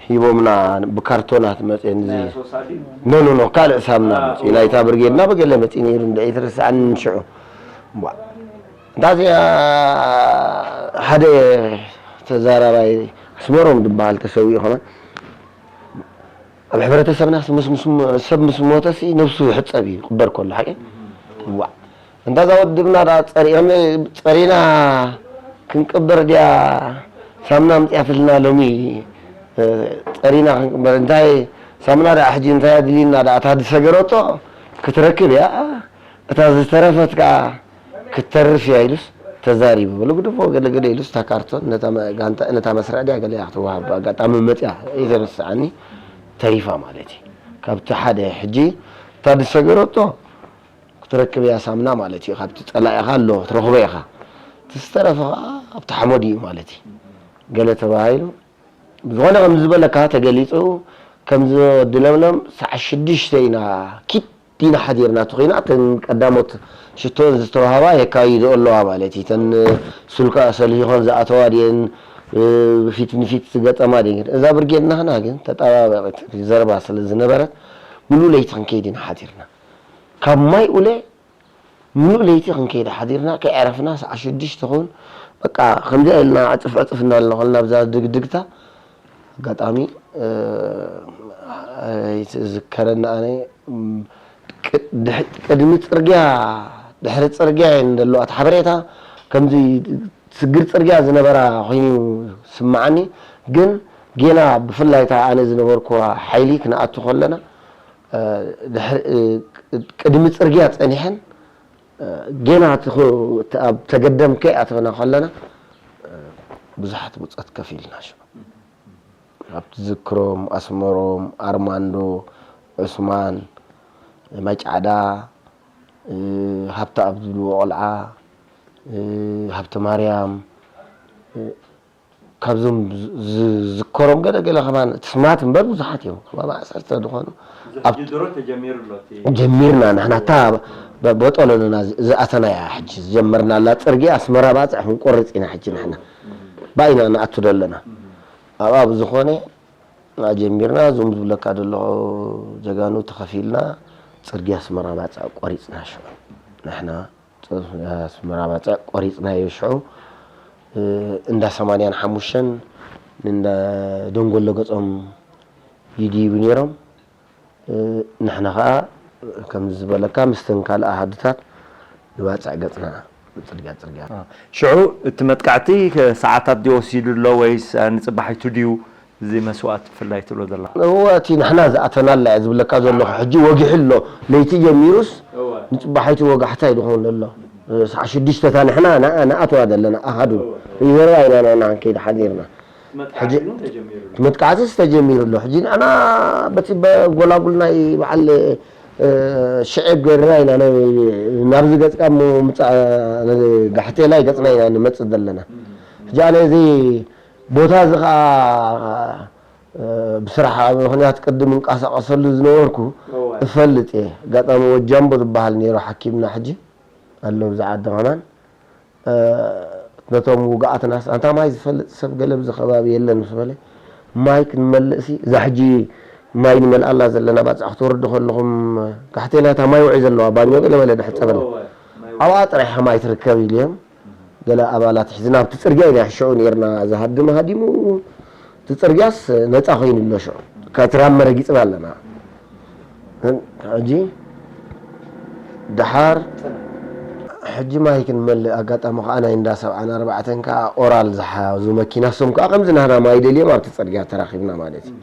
ሂቦምና፣ ብካርቶናት መፅየን፣ እዚ ናይ ኣሶሳ ድዩ? ኖ፣ ኖ፣ ኖ፣ ካልእ ሳምና አ፣ መፅዩ፣ እዎ። ናይታ ብርጌድና ብገለ መፅዩ ነይሩ፣ እንደ ኣይትርስዓንን ሽዑ። እዋ። እንታ እዚኣ ሓደ ተዛራባይ ኣስመሮም ዝበሃል ተሰዊኡ ከማን። ኣብ ሕብረተሰብና ምስ፣ ምስ፣ ሰብ ምስ ሞተሲ ነብሱ ይሕጸብ እዩ፣ ይቕበር ከሎ፣ ሓቂ? ዋዕ። እንታ እዛ ውድብና ደኣ ጸሪኦም፣ ጸሪና ክንቅበር ድያ ሳምና ኣምጽኣትልና ሎሚ፣ እ፣ ጸሪና ክንቅበር። እንታይ ሳምና ደኣ ሕጂ እንታይ ኣድልዩና ደኣ፣ እታ ዝሰገረቶ ክትረክብ እያ፣ እታ ዝተረፈት ከኣ ክትተርፍ እያ ኢሉስ ተዛሪቡ። በሉ ግድፎ ገለ ገለ ኢሉስ እታ ካርቶን ነታ መ-፣ ጋንታ፣ ነታ መስርዕ ድያ ገለ እያ ክትወሃብ። ኣጋጣሚ መጽያ፣ ኣይተረስዓኒ፣ ተሪፋ ማለት እዩ። ካብቲ ሓደ ሕጂ እታ ዝሰገረቶ ክትረክብ እያ ሳምና ማለት እዩ። ካብቲ ጸላኢኻ ኣሎ፣ ትረኽቦ ኢኻ። እቲ ዝተረፈ ከዓ ኣብቲ ሓመድ እዩ ማለት እዩ። ገለ ተባሂሉ ብዝኾነ ከምዚ ዝበለካ ተገሊፁ። ከምዚ ወዲ ለምለም ሰዓት ሽዱሽተ ኢና ኪድ ዲና ሓዲርና። እቲ ኹናት እተን ቀዳሞት ሽቶን ዝተዋህባ የካይድኦ ኣለዋ ማለት እዩ። እተን ስልኳ ሰሊኾን ዝኣተዋ ድየን፣ ብፊት ንፊት ዝገጠማ ድየን? እዛ ብርጌድ ናህና ግን ተጠባባቂት ሪዘርቫ ስለ ዝነበረት፣ ሙሉእ ለይቲ ክንከይድ ኢና ሓዲርና። ካብ ማይ ኡለ ሙሉእ ለይቲ ክንከይድ ሓዲርና፣ ከይዕረፍና ሰዓት ሽዱሽተ ኹን፣ በቃ ከምዚኣ ኢልና ዕፅፍ ዕፅፍ እናበልና ከለና ብዛ ድግድግታ ኣጋጣሚ፣ እ፣ ኣይትዝከረኒ ኣነ፣ እም፣ ቅ-፣ ድሕ-፣ ቅድሚ ፅርግያ፣ ድሕሪ ፅርግያ እየን ዘለዋ። እቲ ሓበሬታ ከምዚ ስግር ፅርግያ ዝነበራ ኮይኑ ስምዓኒ፣ ግን ጌና ብፍላይ እታ ኣነ ዝነበርኩዋ ሓይሊ ክንኣቱ ከለና፣ እ፣ ድሕሪ፣ እ፣ ቅድሚ ፅርግያ ፀኒሐን፣ እ፣ ጌና እቲ ኹ-፣ እቲ ኣብ ተገደም ከይኣተና ከለና፣ እ፣ ብዙሓት ብፆት ከፊልና ሽዑ። ኣብ ትዝክሮም፣ ኣስመሮም፣ ኣርማንዶ፣ ዑስማን፣ ማይ ጫዕዳ፣ እ፣ ሃብተ ኣብ ዝብልዎ ቆልዓ፣ እ፣ ሃብተ ማርያም፣ እ፣ ካብዞም ዝ-፣ ዝዝከሮም ገለ ገለ ከማን እቲ ስማት እምበር ብዙሓት እዮም። ከማን ዓሰርተ ዝኾኑ። እዚ ኣብ ሕጂ ድሮ ተጀሚሩ ኣሎ እቲ ጀሚርና ንሕና እታ በ-፣ በጦሎንና ዝ-፣ ዝኣተናያ ሕጂ ዝጀመርናላ ጽርግያ ኣስመራ ባጽዕ ክንቆርጽ ኢና ሕጂ ንሕና። እም። ባይና ንኣቱ ዘለና። እም። ኣብኣ ብዝኾነ ንኣ ጀሚርና፣ እዞም ዝብለካ ዘለኹ ጀጋኑ ተኸፊልና ጽርግያ ኣስመራ ባጽዕ ቆሪጽና ሽዑ። ንሕና ኣስመራ ባጽዕ ቆሪጽናዮ ሽዑ፣ እ፣ እንዳ ሰማንያን ሓሙሽተን ንእንዳ ደንጎሎ ገጾም ይድይቡ ነይሮም። እ፣ ንሕና ኸኣ ከምዚ ዝበለካ ምስተን ካልእ ኣሃዱታት ንባጽዕ ገጽና ጽርግያ ጽርግያ። አ፣ ሽዑ እቲ መጥቃዕቲ ከ-፣ ሰዓታት ድዩ ወሲዱ ኣሎ ወይስ፣ አ፣ ንጽባሒቱ ድዩ እዚ መስዋእቲ ብፍላይ ትብሎ ዘለኻ? እወ፣ እቲ ንሕና ዝኣተናላ እየ ዝብለካ ዘለኹ። ሕጂ ወጊሑ ኣሎ። ለይቲ ጀሚሩስ እወ። ንጽባሒቱ ወጋሕታ እዩ ዝኾን ዘሎ። ሰዓት ሽዱሽተ እታ ንሕና ንኣ-፣ ንኣትዋ ዘለና ኣሃዱ። እወ። ሪዘርቫ ኢና ንሕና ክንከይድ ሓዲርና። መጥቃዕቲ ሕጂ እውን ተጀሚሩ ኣሎ። መጥቃዕትስ ተጀሚሩ ኣሎ። ሕጂ ንሕና በቲ በጎላጉል ናይ በዓል፣ እ፣ ሽዕብ ገርና ኢና ናይ-፣ ናብዚ ገጽካ ምምጻእ፣ ጋሕቴላይ ገጽና ኢና ንመጽእ ዘለና። እም። ሕጂ ኣነ እዚ ቦታ እዚ ኸኣ፣ እ፣ ብስራሕ ምኽንያት ቅድም እንቀሳቐሰሉ ዝነበርኩ እወ። እፈልጥ እየ። ኣጋጣሚ ወጃምቦ ዝበሃል ነይሩ ሓኪምና ሕጂ ኣሎ ኣብዚ ዓዲ ከማን። እ፣ ነቶም ውግኣትናስ፣ ኣንታ ማይ ዝፈልጥ ሰብ ገለ ኣብዚ ከባቢ የለን ምስ በለ፣ ማይ ክንመልእሲ፣ እዛ ሕጂ ማይ ንመልኣላ ዘለና ባጽዕ ክትወርዱ ከለኹም፣ ጋሕቴላ እታ ማይ ውዒ ዘለዋ ባኞ ገለ በለ ድሕሪ ጸበል። እወ፣ ማይ ውዒ። ኣብኣ ጥራሕ ኢኻ ማይ ትርከብ ኢሉ እዮም። ገለ ኣባላት ሒዝና ኣብቲ ጽርግያ ኢና ሽዑ ነይርና። እዚ ሃድም ሃዲሙ፣ እቲ ጽርግያስ ነጻ ኮይኑ ኣሎ ሽዑ። ካብ ትራም መረጊጽና ኣለና። ሕጂ ደሓር፣ ሕጂ ማይ ክንመልእ፣ ኣጋጣሚ ከኣ ናይ እንዳ ሰብዓን ኣርባዕተን ከኣ ኦራል ዝሓዙ መኪና፣ እሶም ከኣ ከምዚ ናህና ማይ ደልዮም ኣብቲ ጽርግያ ተራኺብና ማለት እዩ።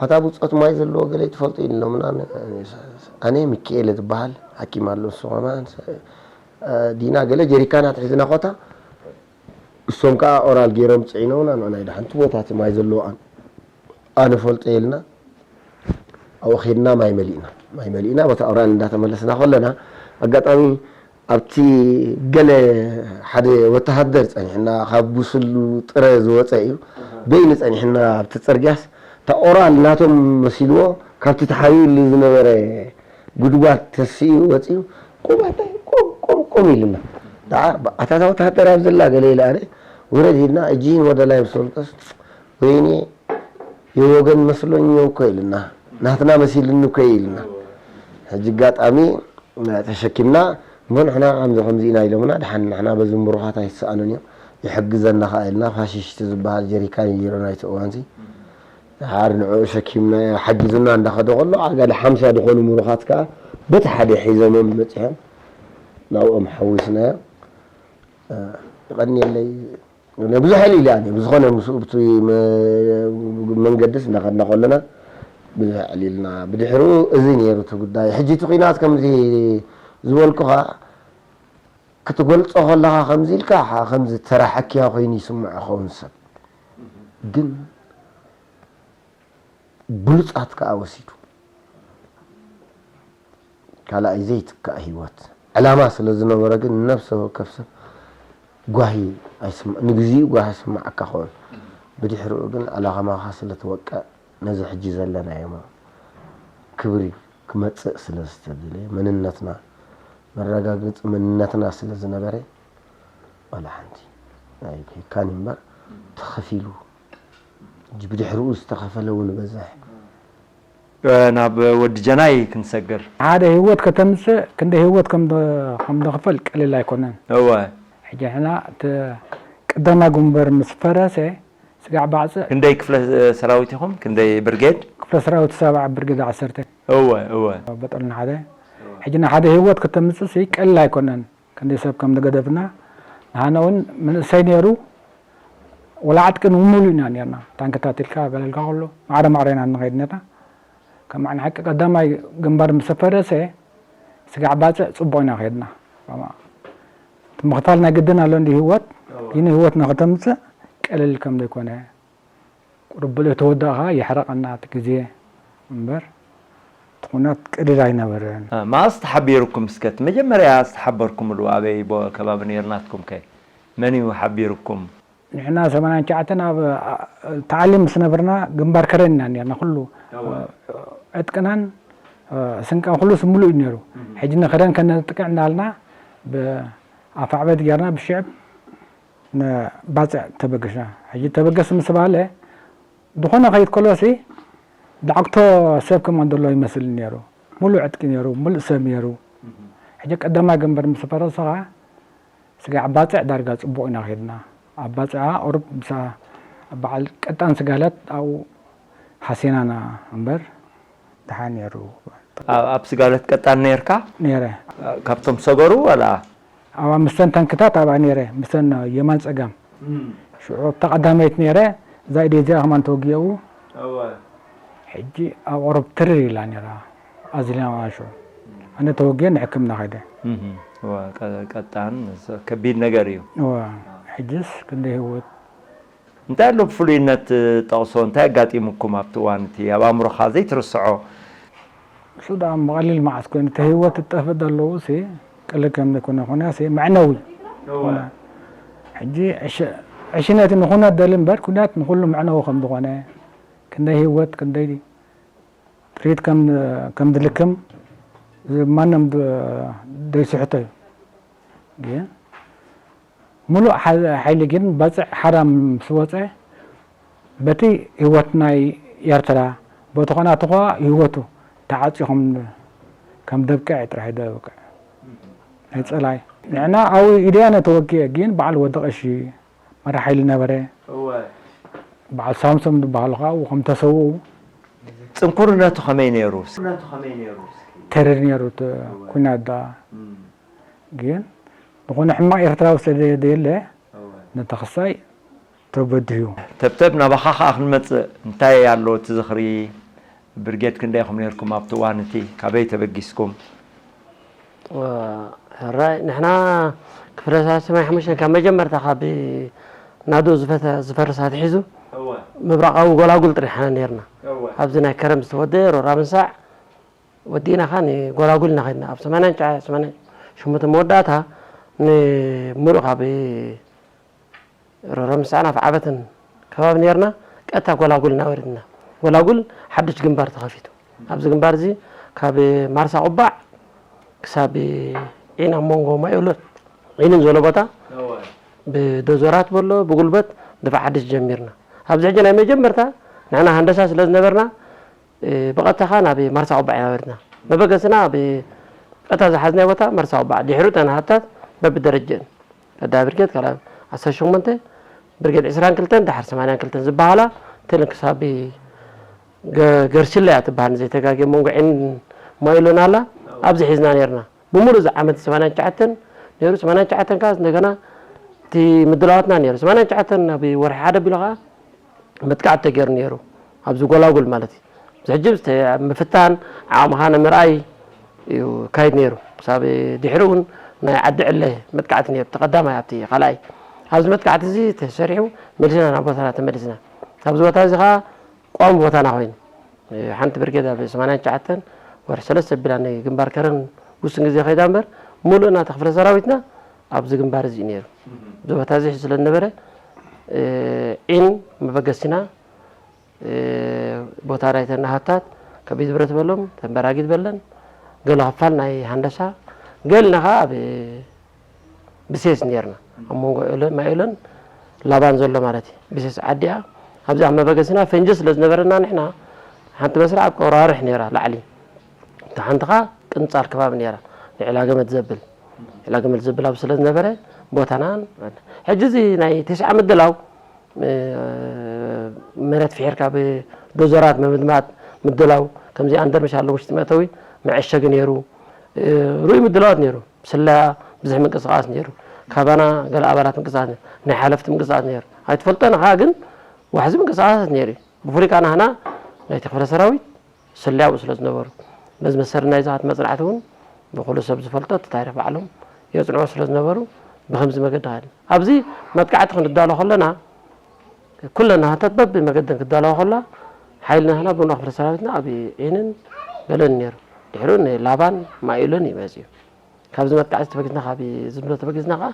ኣታ ብጾት ማይ ዘለዎ ገለ ትፈልጡ ኢሎምና። ኣነ ሚካኤል ዝበሃል ሓኪም ኣሎ፣ እሱ ከማን ዲና ገለ ጀሪካናት ሒዝና ኮታ፣ እሶም ከኣ ኦራል ገይሮም ጽዒኖምና፣ ንዕና ኢዳ ሓንቲ ቦታ እቲ ማይ ዘለዎ ኣን-፣ ኣነ ፈልጦ ኢልና ኣብኡ ኸድና ማይ መሊእና። ማይ መሊእና በታ ኦራል እንዳተመለስና ከለና፣ ኣጋጣሚ ኣብቲ ገለ ሓደ ወተሃደር ጸኒሕና፣ ካብ ብስሉ ጥረ ዝወጸ እዩ። በይኑ ጸኒሕና ኣብቲ ጽርግያስ፣ እታ ኦራል ናቶም መሲልዎ፣ ካብቲ ተሓቢኡሉ ዝነበረ ጉድጓድ ተሲኡ ወጺኡ፣ "ቁም ኣታ፣ ቁም፣ ቁም፣ ቁም" ኢሉና። ደሓር፣ "ኣታ፣ እታ ወተሃደር ኣብ ዘላ" ገለ ኢለ ኣነ፣ "ውረድ" ኢልና፣ እጅህን ወደ ላይ ምስ በልኩስ፣ "ወይኔ፣ የወገን መስሎኝ ነው እኮ" ኢሉና። "ናትና መሲልኒ እኮ" ኢሉና። ሕጂ ኣጋጣሚ ተሸኪምና፣ እሞ ንሕና ከምዚ ከምዚ ኢና ኢሎምና፣ ደሓን ንሕና በዚ ምሩኻት ኣይተሰኣኑን እዮም፣ ይሕግዘና ኸኣ ኢልና፣ ፋሽሽቲ ዝበሃል ጀሪካን እዩ ነይሩ ናይቲ እዋንዚ። ደሓር ንዕኡ ሸኪምና፣ ሓጊዙና እንዳኸደ ከሎ፣ ገለ ሓምሳ ዝኾኑ ምሩኻት ከኣ በቲ ሓደ ሒዞሞም መጺሖም፣ ናብኦም ሓዊስናዮ። እ፣ ይቐንየለይ። ብዙሕ ዕሊል እያ፣ ብዝኾነ ምስኡ ብቲ መ-፣ መንገድስ እንዳኸድና ከለና ብዙሕ ዕሊልና። ብድሕሪኡ እዚ ነይሩ እቲ ጉዳይ። ሕጂ እቲ ኲናት ከምዚ ዝበልኩኻ ክትገልጾ ከለኻ ከምዚ ኢልካ፣ ሓ-፣ ከምዚ ተራ ሓኪያ ኮይኑ ይስምዖ ኸውን ሰብ። ግን ብሉጻት ከኣ ወሲዱ። ካልኣይ ዘይትካእ ህይወት። ዕላማ ስለ ዝነበሮ ግን ነፍሰ ወከፍ ሰብ ጓሂ ኣይስማ ንግዚኡ ጓሂ ይስማዓካ ኸውን። ብድሕሪኡ ግን ኣላኸማኻ ስለ ትወቅዕ ነዚ ሕጂ ዘለናዮ ክብሪ ክመጽእ ስለ ዝተደለየ መንነትና መረጋገጺ መንነትና ስለ ዝነበረ ዋላ ሓንቲ ኣይብሄካን እምበር ተኸፊሉ ብድሕሪኡ ዝተኸፈለ እውን በዛሕ። ናብ ወዲ ጀናይ ክንሰግር። ሓደ ህይወት ከተምፅእ ክንደ ህይወት ከም ደኽፈል ቀሊል ኣይኮነን። እወ ሕጂ ሕና እቲ ቀዳማ ግንበር ምስ ፈረሰ ስጋዕ ባዕፅዕ ክንደይ ክፍለ ሰራዊት ኢኹም? ክንደይ ብርጌድ? ክፍለ ሰራዊት ሰብዓ ብርጌድ ዓሰርተ እወ እወ። በጠልና ሓደ ሕጂ ንሓደ ህይወት ከተምፅእ ሲ ቀሊል ኣይኮነን። ክንደይ ሰብ ከም ዝገደፍና ንሃነ እውን መንእሰይ ነይሩ። ወላ ዓጥቂ ንምሉእ ኢና ነርና። ታንክታት ኢልካ ገለልካ ከሎ ማዕረ ማዕረ ኢና ንኸይድ ነርና። ከም ዓን ሓቂ ቀዳማይ ግንባር ምስ ፈረሰ ስጋዕ ባፅዕ ፅቡቕ ኢና ከይድና። እቲ ምኽፋል ናይ ግድን ኣሎ እንዲ ህይወት ግን ህይወት ንክተምፅእ ቀለል ከም ዘይኮነ ቁሩብ ብልእቲ ወዳእኻ የሕረቐና እቲ ግዜ እምበር እቲ ኩናት ቀሊል ኣይነበረን። መዓስ ተሓቢርኩም እስከ እቲ መጀመርያ ዝተሓበርኩምሉ ኣበይ ቦ- ከባቢ ነይሩ ናትኩም ከ መን እዩ ሓቢርኩም? ንሕና ሰማንያን ትሽዓተን ኣብ ተዓሊም ምስ ነበርና ግንባር ከረን ኢና ነርና ኩሉ ዕጥቅናን ስንቅናን ኩሉ ስምሉእ እዩ ነይሩ። ሕጂ ንከረን ከነጥቅዕ እናልና ብኣፋዕበት ጌርና ብሽዕብ ንባፅዕ ተበገሽና። ሕጂ ተበገስ ምስ ባለ ዝኾነ ከይድ ከሎሲ ዳዕግቶ ሰብ ከማን ዘሎ ይመስል ነይሩ። ሙሉእ ዕጥቂ ነይሩ፣ ሙሉእ ሰብ ነይሩ። ሕጂ ቀዳማይ ግንባር ምስ ፈረሰ ኸዓ ስጋዕ ባፅዕ ዳርጋ ፅቡቕ ኢና ከይድና። ኣብ ባፅዓ ቁሩብ ምሳ በዓል ቀጣን ስጋለት ኣብኡ ሃሲናና እምበር ደሓን ነይሩ። ኣብ ኣብ ስጋለት ቀጣን ነይርካ? ነይረ። ካብቶም ሰገሩ ዋላ? ኣብኣ ምስተን ታንክታት ኣብኣ ነይረ፣ ምስተን የማን ፀጋም። ሽዑ ኣብታ ቀዳመይቲ ነይረ፣ እዛ ኢደይ እዚኣ ከማን ተወጊኡ። ሕጂ ኣብ ቁሩብ ትርር ኢላ ነይራ፣ ኣዚልና ሽዑ። ኣነ ተወጊአ ንሕክምና ከይደ። እዋ፣ ቀ- ቀጣን ከቢድ ነገር እዩ። እዋ፣ ሕጅስ ክንደይ ህይወት እንታይ ኣሎ ብፍሉይነት ጠቕሶ እንታይ ኣጋጢሙኩም ኣብቲ እዋን እቲ ኣብ ኣእምሮኻ ዘይትርስዖ? እሱ ደኣ ብቐሊል መዓስ ኮይኑ እቲ ህይወት ዝጠፍእ ዘለዉ ሲ ቅልል ከም ዘይኮነ ኮነ ሲ መዕነዊ ሕጂ ዕሽነት ንኹነት ደሊ እምበር ኩነት ንኹሉ መዕነዊ ከም ዝኾነ ክንደይ ህይወት ክንደይ ጥሪት ከም ከም ዝልክም ማንም ዘይስሕቶ እዩ ግን ሙሉእ ሓይሊ ግን ባፅዕ ሓራ ምስ ወፀ በቲ ህይወት ናይ ኤርትራ በቲ ኾናቱ ኸዓ ህይወቱ ተዓፂኹም ከም ደብቅዕ ጥራሕ ደብቅዕ ናይ ፀላይ ንዕና ኣብ ኢድያ ነተወግአ ግን በዓል ወዲ ቀሺ መራሕ ሓይሊ ነበረ በዓል ሳምሶም ዝበሃሉ ከዓ ከም ተሰውኡ ፅንኩርነቱ ከመይ ነይሩ? ተሪር ነይሩ እቲ ኩናት ደኣ ግን ዝኾነ ሕማቕ ኤርትራዊ ስለ ዘየለ ነቲ ክሳይ ተበድህዩ። ተብተብ ናባኻ ኸኣ ክንመጽእ እንታይ ኣሎ እቲ ዝኽሪ ብርጌድ ክንደይ ኢኹም ነርኩም ኣብቲ እዋን እቲ ካበይ ተበጊስኩም? ሕራይ ንሕና ክፍለ ሰማይ ሓሙሽተ ካብ መጀመርታ ካብ ናዶ ዝፈተ ዝፈርስ ኣትሒዙ ምብራቓዊ ጎላጉል ጥራሕ ኢና ነርና። ኣብዚ ናይ ከረም ዝተወደ ሮራ ምንሳዕ ወዲእና ኸኣ ንጎላጉል ኢና ኸድና ኣብ ሰማንያን ትሽዓን ሰማንያን ሸሞንተን መወዳእታ ንሙሉእ ካብ ሮሮ ምሳዕና ኣብ ዓበትን ከባቢ ኔርና ቀጥታ ጎላጉል ኢና ወሪድና። ጎላጉል ሓድሽ ግንባር ተኸፊቱ። ኣብዚ ግንባር እዚ ካብ ማርሳ ቁባዕ ክሳብ ዒና መንጎ ማይ ኦሎን ዒንን ዘሎ ቦታ ብዶዘራት በሎ ብጉልበት ድፋዕ ሓድሽ ጀሚርና። ኣብዚ ሕጂ ናይ መጀመርታ ንሕና ሃንደሳ ስለ ዝነበርና ብቐጥታ ኸኣ ናብ ማርሳ ቁባዕ ኢና ወሪድና። መበገስና ብቐጥታ ዝሓዝናዮ ቦታ ማርሳ ቁባዕ ድሕሪኡ ተናሃታት በብደረጀን ቀዳማይ ብርጌድ ካልኣይ ዓሰርተ ሸሞንተ ብርጌድ ዕስራን ክልተን ደሓር ሰማንያን ክልተን ዝበሃላ እተን ክሳብ ገርሲላ እያ ትበሃል ንዘይተጋግየ መንጎ ዒን ማይ ኦሎን ኣላ ኣብዚ ሒዝና ኔርና። ብምሉእ እዚ ዓመት ሰማንያን ትሽዓተን ነይሩ ሰማንያን ትሽዓተን ከኣ እንደገና እቲ ምድላዋትና ነይሩ ሰማንያን ትሽዓተን ኣብ ወርሒ ሓደ ኣቢሉ ከኣ መጥቃዕቲ ተገይሩ ነይሩ ኣብዚ ጎላጉል ማለት እዩ። እዚ ሕጂ ምፍታን ዓቕምኻ ንምርኣይ እዩ ካይድ ነይሩ። ክሳብ ድሕሪ እውን ናይ ዓዲ ዕለ መጥቃዕቲ ነይሩ እቲ ቀዳማይ ኣብቲ ካልኣይ ኣብዚ መጥቃዕቲ እዚ ተሰሪሑ መሊስና ናብ ቦታና ተመሊስና። ኣብዚ ቦታ እዚ ከዓ ቋሚ ቦታና ኮይኑ ሓንቲ ብርጌድ ኣብ ሰማንያን ትሽዓተን ወርሒ ሰለስተ ኣቢላ ናይ ግንባር ከረን ውስን ግዜ ከይዳ እምበር ሙሉእ ናተ ክፍለ ሰራዊትና ኣብዚ ግንባር እዚ እዩ ነይሩ። እዚ ቦታ እዚ ስለ ዝነበረ ዒን መበገሲና ቦታ ናይተን ናሃታት ከቢድ ብረት በሎም ተንበራጊት በለን ገለ ክፋል ናይ ሃንደሳ ገልና ከዓ ኣብ ብሴስ ነርና ኣብ መንጎ ማይሎን ላባን ዘሎ ማለት እዩ። ብሴስ ዓዲያ ኣብዚ ኣብ መበገሲና ፈንጂ ስለ ዝነበረና ንሕና ሓንቲ መስርዕ ኣብ ቀብራርሕ ነራ ላዕሊ እታ ሓንቲ ከዓ ቅንፃል ከባቢ ነራ ንዕላ ገመድ ዘብል ዕላ ገመድ ዘብል ኣብ ስለ ዝነበረ ቦታናን ሕጂ እዚ ናይ ተስዓ ምድላው መሬት ፍሒርካ ብዶዘራት ምምድማት ምድላው ከምዚ ኣንደርምሽ ኣሎ ውሽጢ መእተዊ መዐሸጊ ነይሩ። ርኡይ ምድላዋት ነይሩ። ስለያ ብዙሕ ምንቅስቃስ ነይሩ። ካባና ገለ ኣባላት ምንቅስቃስ ነይሩ። ናይ ሓለፍቲ ምንቅስቃስ ነይሩ። ኣይትፈልጦን ኢኻ ግን ዋሕዚ ምንቅስቃሳት ነይሩ እዩ። ብፍሉይ ከዓ ናህና ናይቲ ክፍለ ሰራዊት ስለያ ኣብኡ ስለ ዝነበሩ በዚ መሰረት ናይዚ መፅናዕቲ እውን ብኩሉ ሰብ ዝፈልጦ እቲ ታሪክ ባዕሎም የፅንዑ ስለ ዝነበሩ ብከምዚ መገዲ ሃልና ኣብዚ መጥቃዕቲ ክንዳሎ ከለና ኩለን ናህታት በቢ መገደን ክዳለዋ ከላ ሓይሊ ናህና ብና ክፍለ ሰራዊትና ኣብ ዒንን ገለን ነይሩ። ድሕሪኡ ንላባን ማኢሎን እዩ መፅዩ። ካብዚ መጥቃዕቲ ተበጊዝና ካብ ዝብሎ ተበጊዝና ከዓ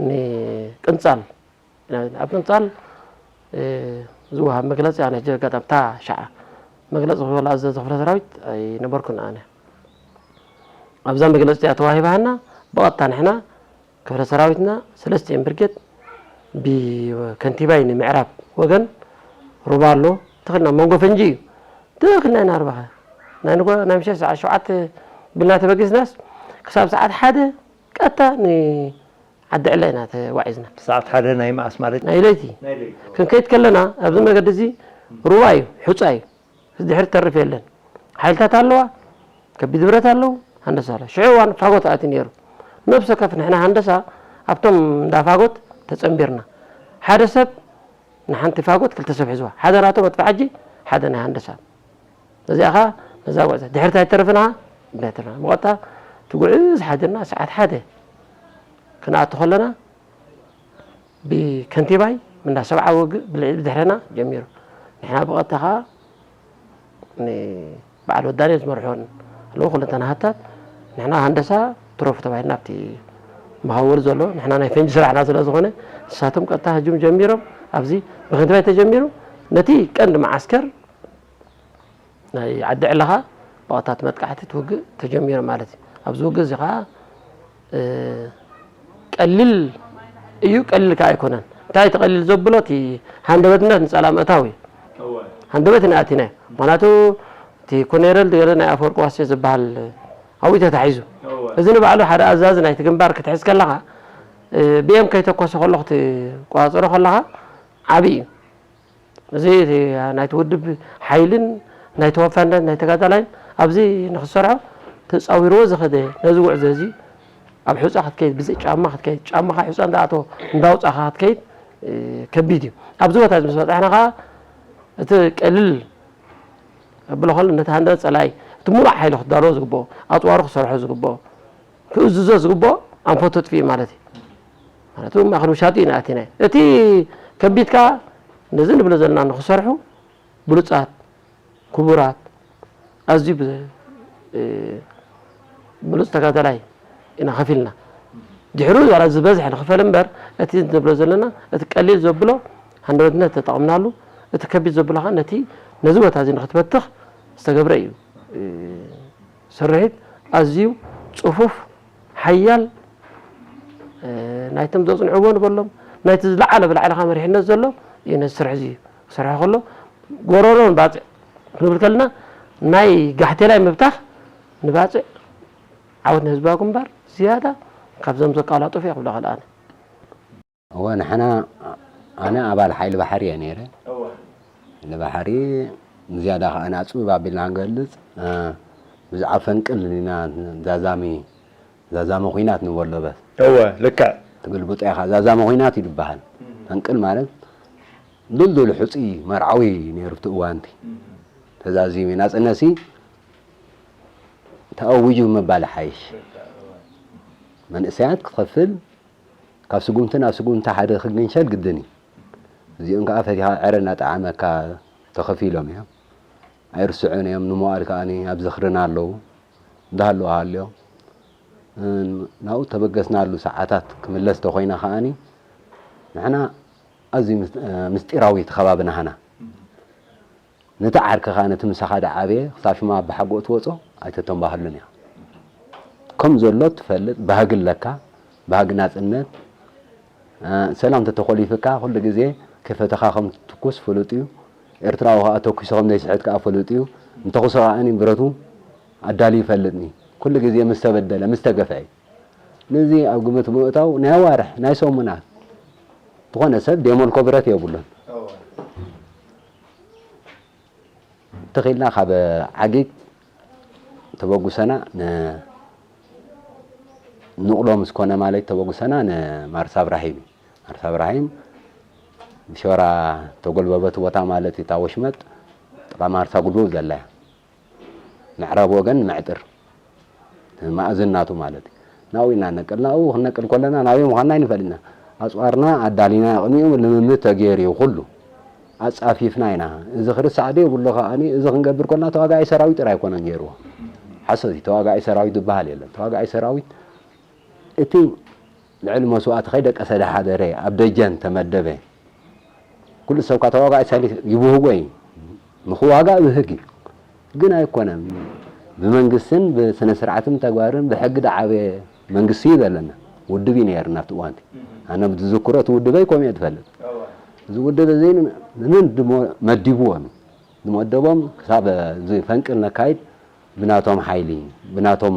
ንቅንፃል ኣብ ቅንፃል ዝወሃብ መግለፂ ኣነ ሕጂ ኣጋጣሚ እታ ሻዓ መግለፂ ክህበላ ኣዘዘ ክፍለ ሰራዊት ኣይነበርኩን ኣነ ኣብዛ መግለፂ እያ ተዋሂባሃና ብቐጥታ ንሕና ክፍለ ሰራዊትና ሰለስቲኤን ብርጌድ ብከንቲባይ ንምዕራብ ወገን ሩባ ኣሎ ትኽልና መንጎ ፈንጂ እዩ ትኽልና ኢና ርባኸ ናይ ንጎ ናይ ምሸት ሰዓት ሸውዓተ ብልና ተበጊስናስ ክሳብ ሰዓት ሓደ ቀጥታ ንዓዲ ዕላ ኢና ተዋዒዝና ሰዓት ሓደ ናይ መዓስ ማለት ናይ ለይቲ ክንከይድ ከለና ኣብዚ መገዲ እዚ ሩባ እዩ ሑፃ እዩ ድሕሪ ተርፍ የለን ሓይልታት ኣለዋ ከቢድ ብረት ኣለዉ ሃንደሳ ኣሎ ሽዑ እዋን ፋጎት ኣትዩ ነይሩ ነብሰ ከፍ ንሕና ሃንደሳ ኣብቶም እንዳ ፋጎት ተፀንቢርና ሓደ ሰብ ንሓንቲ ፋጎት ክልተ ሰብ ሒዝዋ ሓደ ናቶም መጥፋ ሕጂ ሓደ ናይ ሃንደሳ እዚኣ ኸ ነዛ ጉዕዘ ድሕርታ ኣይተረፍና ብቀጥታ ትጉዕዝ ሓዲርና ሰዓት ሓደ ክንኣቱ ከለና ብከንቲባይ ምንዳ ሰብዓ ውግእ ብልዕሊ ብድሕረና ጀሚሩ ንሕና ብቐጥታ ከዓ በዓል ወዳኔ ዝመርሖን ኣለዉ ክልተ ናሃታት ንሕና ሃንደሳ ትረፉ ተባሂልና ኣብቲ መሃወል ዘሎ ንሕና ናይ ፈንጂ ስራሕና ስለ ዝኾነ ንሳቶም ቀጥታ ህጁም ጀሚሮም ኣብዚ ብከንቲባይ ተጀሚሩ ነቲ ቀንዲ መዓስከር ናይ ዓዲ ዕለኻ ብቐታት መጥቃዕቲ ትውግእ ተጀሚሩ ማለት እዩ ኣብዚ ውግእ እዚ ከዓ ቀሊል እዩ ቀሊል ከዓ ኣይኮነን እንታይ ተቐሊል ዘብሎ እቲ ሃንደበትነት ንፀላ ምእታው እዩ ሃንደበት ኢና ኣቲና ምክንያቱ እቲ ኮኔረል ገለ ናይ ኣፈወርቂ ዋሴ ዝበሃል ኣብኡ ተታሒዙ እዚ ንባዕሉ ሓደ ኣዛዚ ናይቲ ግንባር ክትሕዝ ከለኻ ብኤም ከይተኮሰ ከሎ ክትቆፃፀሮ ከለኻ ዓብዪ እዩ እዚ ናይቲ ውድብ ሓይልን ናይ ተወፋይነት ናይ ተጋዳላይን ኣብዚ ንክሰርሖ ተፃዊርዎ ዝኸደ ነዚ ጉዕዞ እዚ ኣብ ሑፃ ክትከይድ ብዘይ ጫማ ክትከይድ ጫማኻ ሑፃ እንዳኣተወ እንዳውፃኻ ክትከይድ ከቢድ እዩ ኣብዚ ቦታ እዚ ምስ በፃሕና ከዓ እቲ ቀልል ብለኸሉ ነቲ ሃንደ ፀላኢ እቲ ሙሉእ ሓይሊ ክዳለዎ ዝግብኦ ኣፅዋሩ ክሰርሖ ዝግብኦ ክእዝዞ ዝግብኦ ኣንፈቱ ኣጥፊኡ ማለት እዩ ማለት እውን ማእኸል ውሻጢ ኢና ኣቲና እቲ ከቢድ ከዓ ነዚ ንብሎ ዘለና ንክሰርሑ ብሉፃት ክቡራት ኣዝዩ ብሉፅ ተጋዳላይ ኢና ከፊልና ድሕሩ ዝበዝሕ ንክፈል እምበር እቲ ንብሎ ዘለና እቲ ቀሊል ዘብሎ ሃንደበትነት ተጠቕምናሉ እቲ ከቢድ ዘብሎ ከዓ ነቲ ነዚ ቦታ እዚ ንክትበትኽ ዝተገብረ እዩ ስርሒት ኣዝዩ ፅፉፍ ሓያል ናይቶም ዘፅንዕዎ ንበሎም ናይቲ ዝለዓለ ብላዕልኻ መሪሕነት ዘሎ እዩ ነዚ ስርሒ እዚ ክሰርሖ ከሎ ጎረሮ ንባፅዕ ክንብል ከለና ናይ ጋሕቴላይ ምብታኽ ንባፅዕ ዓወት ንህዝባዊ ግንባር ዝያዳ ካብዞም ዘቃላጥፉ እየ ክብሎ ከልኣነ እወ ንሕና ኣነ ኣባል ሓይሊ ባሕሪ እየ ነይረ ሓይሊ ባሕሪ ዝያዳ ከዓ ናፅብ ኣቢልና ክንገልፅ ብዛዕባ ፈንቅል ኢና ዛዛሚ ዛዛሚ ኩናት ንበሎ በስ እወ ልክዕ ትግልብጦ ኢኻ ዛዛሚ ኩናት እዩ ዝበሃል ፈንቅል ማለት ድልዱል ሕፁይ መርዓዊ ነይሩ እቲ እዋንቲ ተዛዚሙ ናፅነሲ ተኣዊጁ ምባል ሓይሽ መንእሰያት ክትኸፍል ካብ ስጉምቲ ናብ ስጉምቲ ሓደ ክግንሸል ግድን እዩ እዚኦም ከዓ ፈቲኻ ዕረ እናጠዓመካ ተኸፊሎም እዮም ኣይርስዑን እዮም ንመዋእል ከዓ ኣብ ዝኽርና ኣለዉ እንዳሃለዉ ሃልዮም ናብኡ ተበገስናሉ ሰዓታት ክምለስ ተኾይና ከኣኒ ንሕና ኣዝዩ ምስ-፣ ምስጢራዊ እቲ ከባቢ ናህና። ነቲ ዓርከኻ ነቲ ምሳኻ ደዓበየ ክሳብ ሽማ ኣባሓጎኡ ትወጾ ኣይተተንባህሉን ኢኻ። ከም ዘሎ ትፈልጥ፣ ባህጊ ኣለካ፣ ባህጊ ናጽነት፣ እ፣ ሰላም ተተኾሊፉካ ኩሉ ግዜ ከይፈተኻ ከም ትኩስ ፍሉጥ እዩ። ኤርትራዊ ከኣ ተኩሱ ከም ዘይስሕት ከኣ ፍሉጥ እዩ። እንተኹሰ ከኣኒ ብረቱ ኣዳልዩ ይፈልጥኒ። ኩሉ ግዜ ምስ ተበደለ፣ ምስ ተገፍዐ። ነዚ ኣብ ግምት ብምእታው ናይ ኣዋርሕ፣ ናይ ሰሙናት ዝኾነ ሰብ ደይመልኮ ብረት የብሉን። ትኺልና ካብ ዓጊት ተበጉሰና ን-፣ ንቕሎ ምስ ኮነ ማለት ተበጉሰና ንማርሳ እብራሂም እዩ። ማርሳ እብራሂም ብሸራ ተጎልበበት ቦታ ማለት እዩ። እታ ወሽመጥ ጥቓ ማርሳ ጉልበብ ዘላ እያ። ምዕራብ ወገን ምዕጥር ማእዝን ናቱ ማለት እዩ። ናብኡ ኢና ነቅል። ናብኡ ክንነቅል ከለና ናበይ ምዃንና ኣይንፈልጥና። ኣጽዋርና ኣዳሊና ቅድሚኡ ልምምድ ተገይሩ እዩ ኩሉ። ኣጻፊፍና ኢና። እዚ ክርስዕ ዶ የብሉ ከኣኒ እዚ ክንገብር ከለና ተዋጋኣይ ሰራዊት ጥራይ ኣይኮነን ገይርዎ። ሓሶት እዩ። ተዋጋኣይ ሰራዊት ዝበሃል የለን። ተዋጋኣይ ሰራዊት እቲ ልዕሊ መስዋእቲ ከይደቀሰ ዝሓደረ ኣብ ደጀን ተመደበ። ኩሉ ሰብ እኳ ተዋጋኢ ሳይንስ ይብህጎ እዩ። ንኽዋጋእ ብህግ እዩ። ግን ኣይኮነን። ብመንግስትን ብስነ ስርዓትን ተግባርን ብሕጊ ዝዓበየ መንግስቲ እዩ ዘለና። ውድብ እዩ ነይርና ኣብቲ እዋንቲ። ኣነ ብዝዝክሮ እቲ ውድበይ ከምኡ እየ ዝፈልጥ። እዚ ውድብ እዚ ንመን ድሞ-፣ መዲብዎም? ዝመደቦም ክሳብ እዚ ፈንቅል ነካይድ ብናቶም ሓይሊ፣ ብናቶም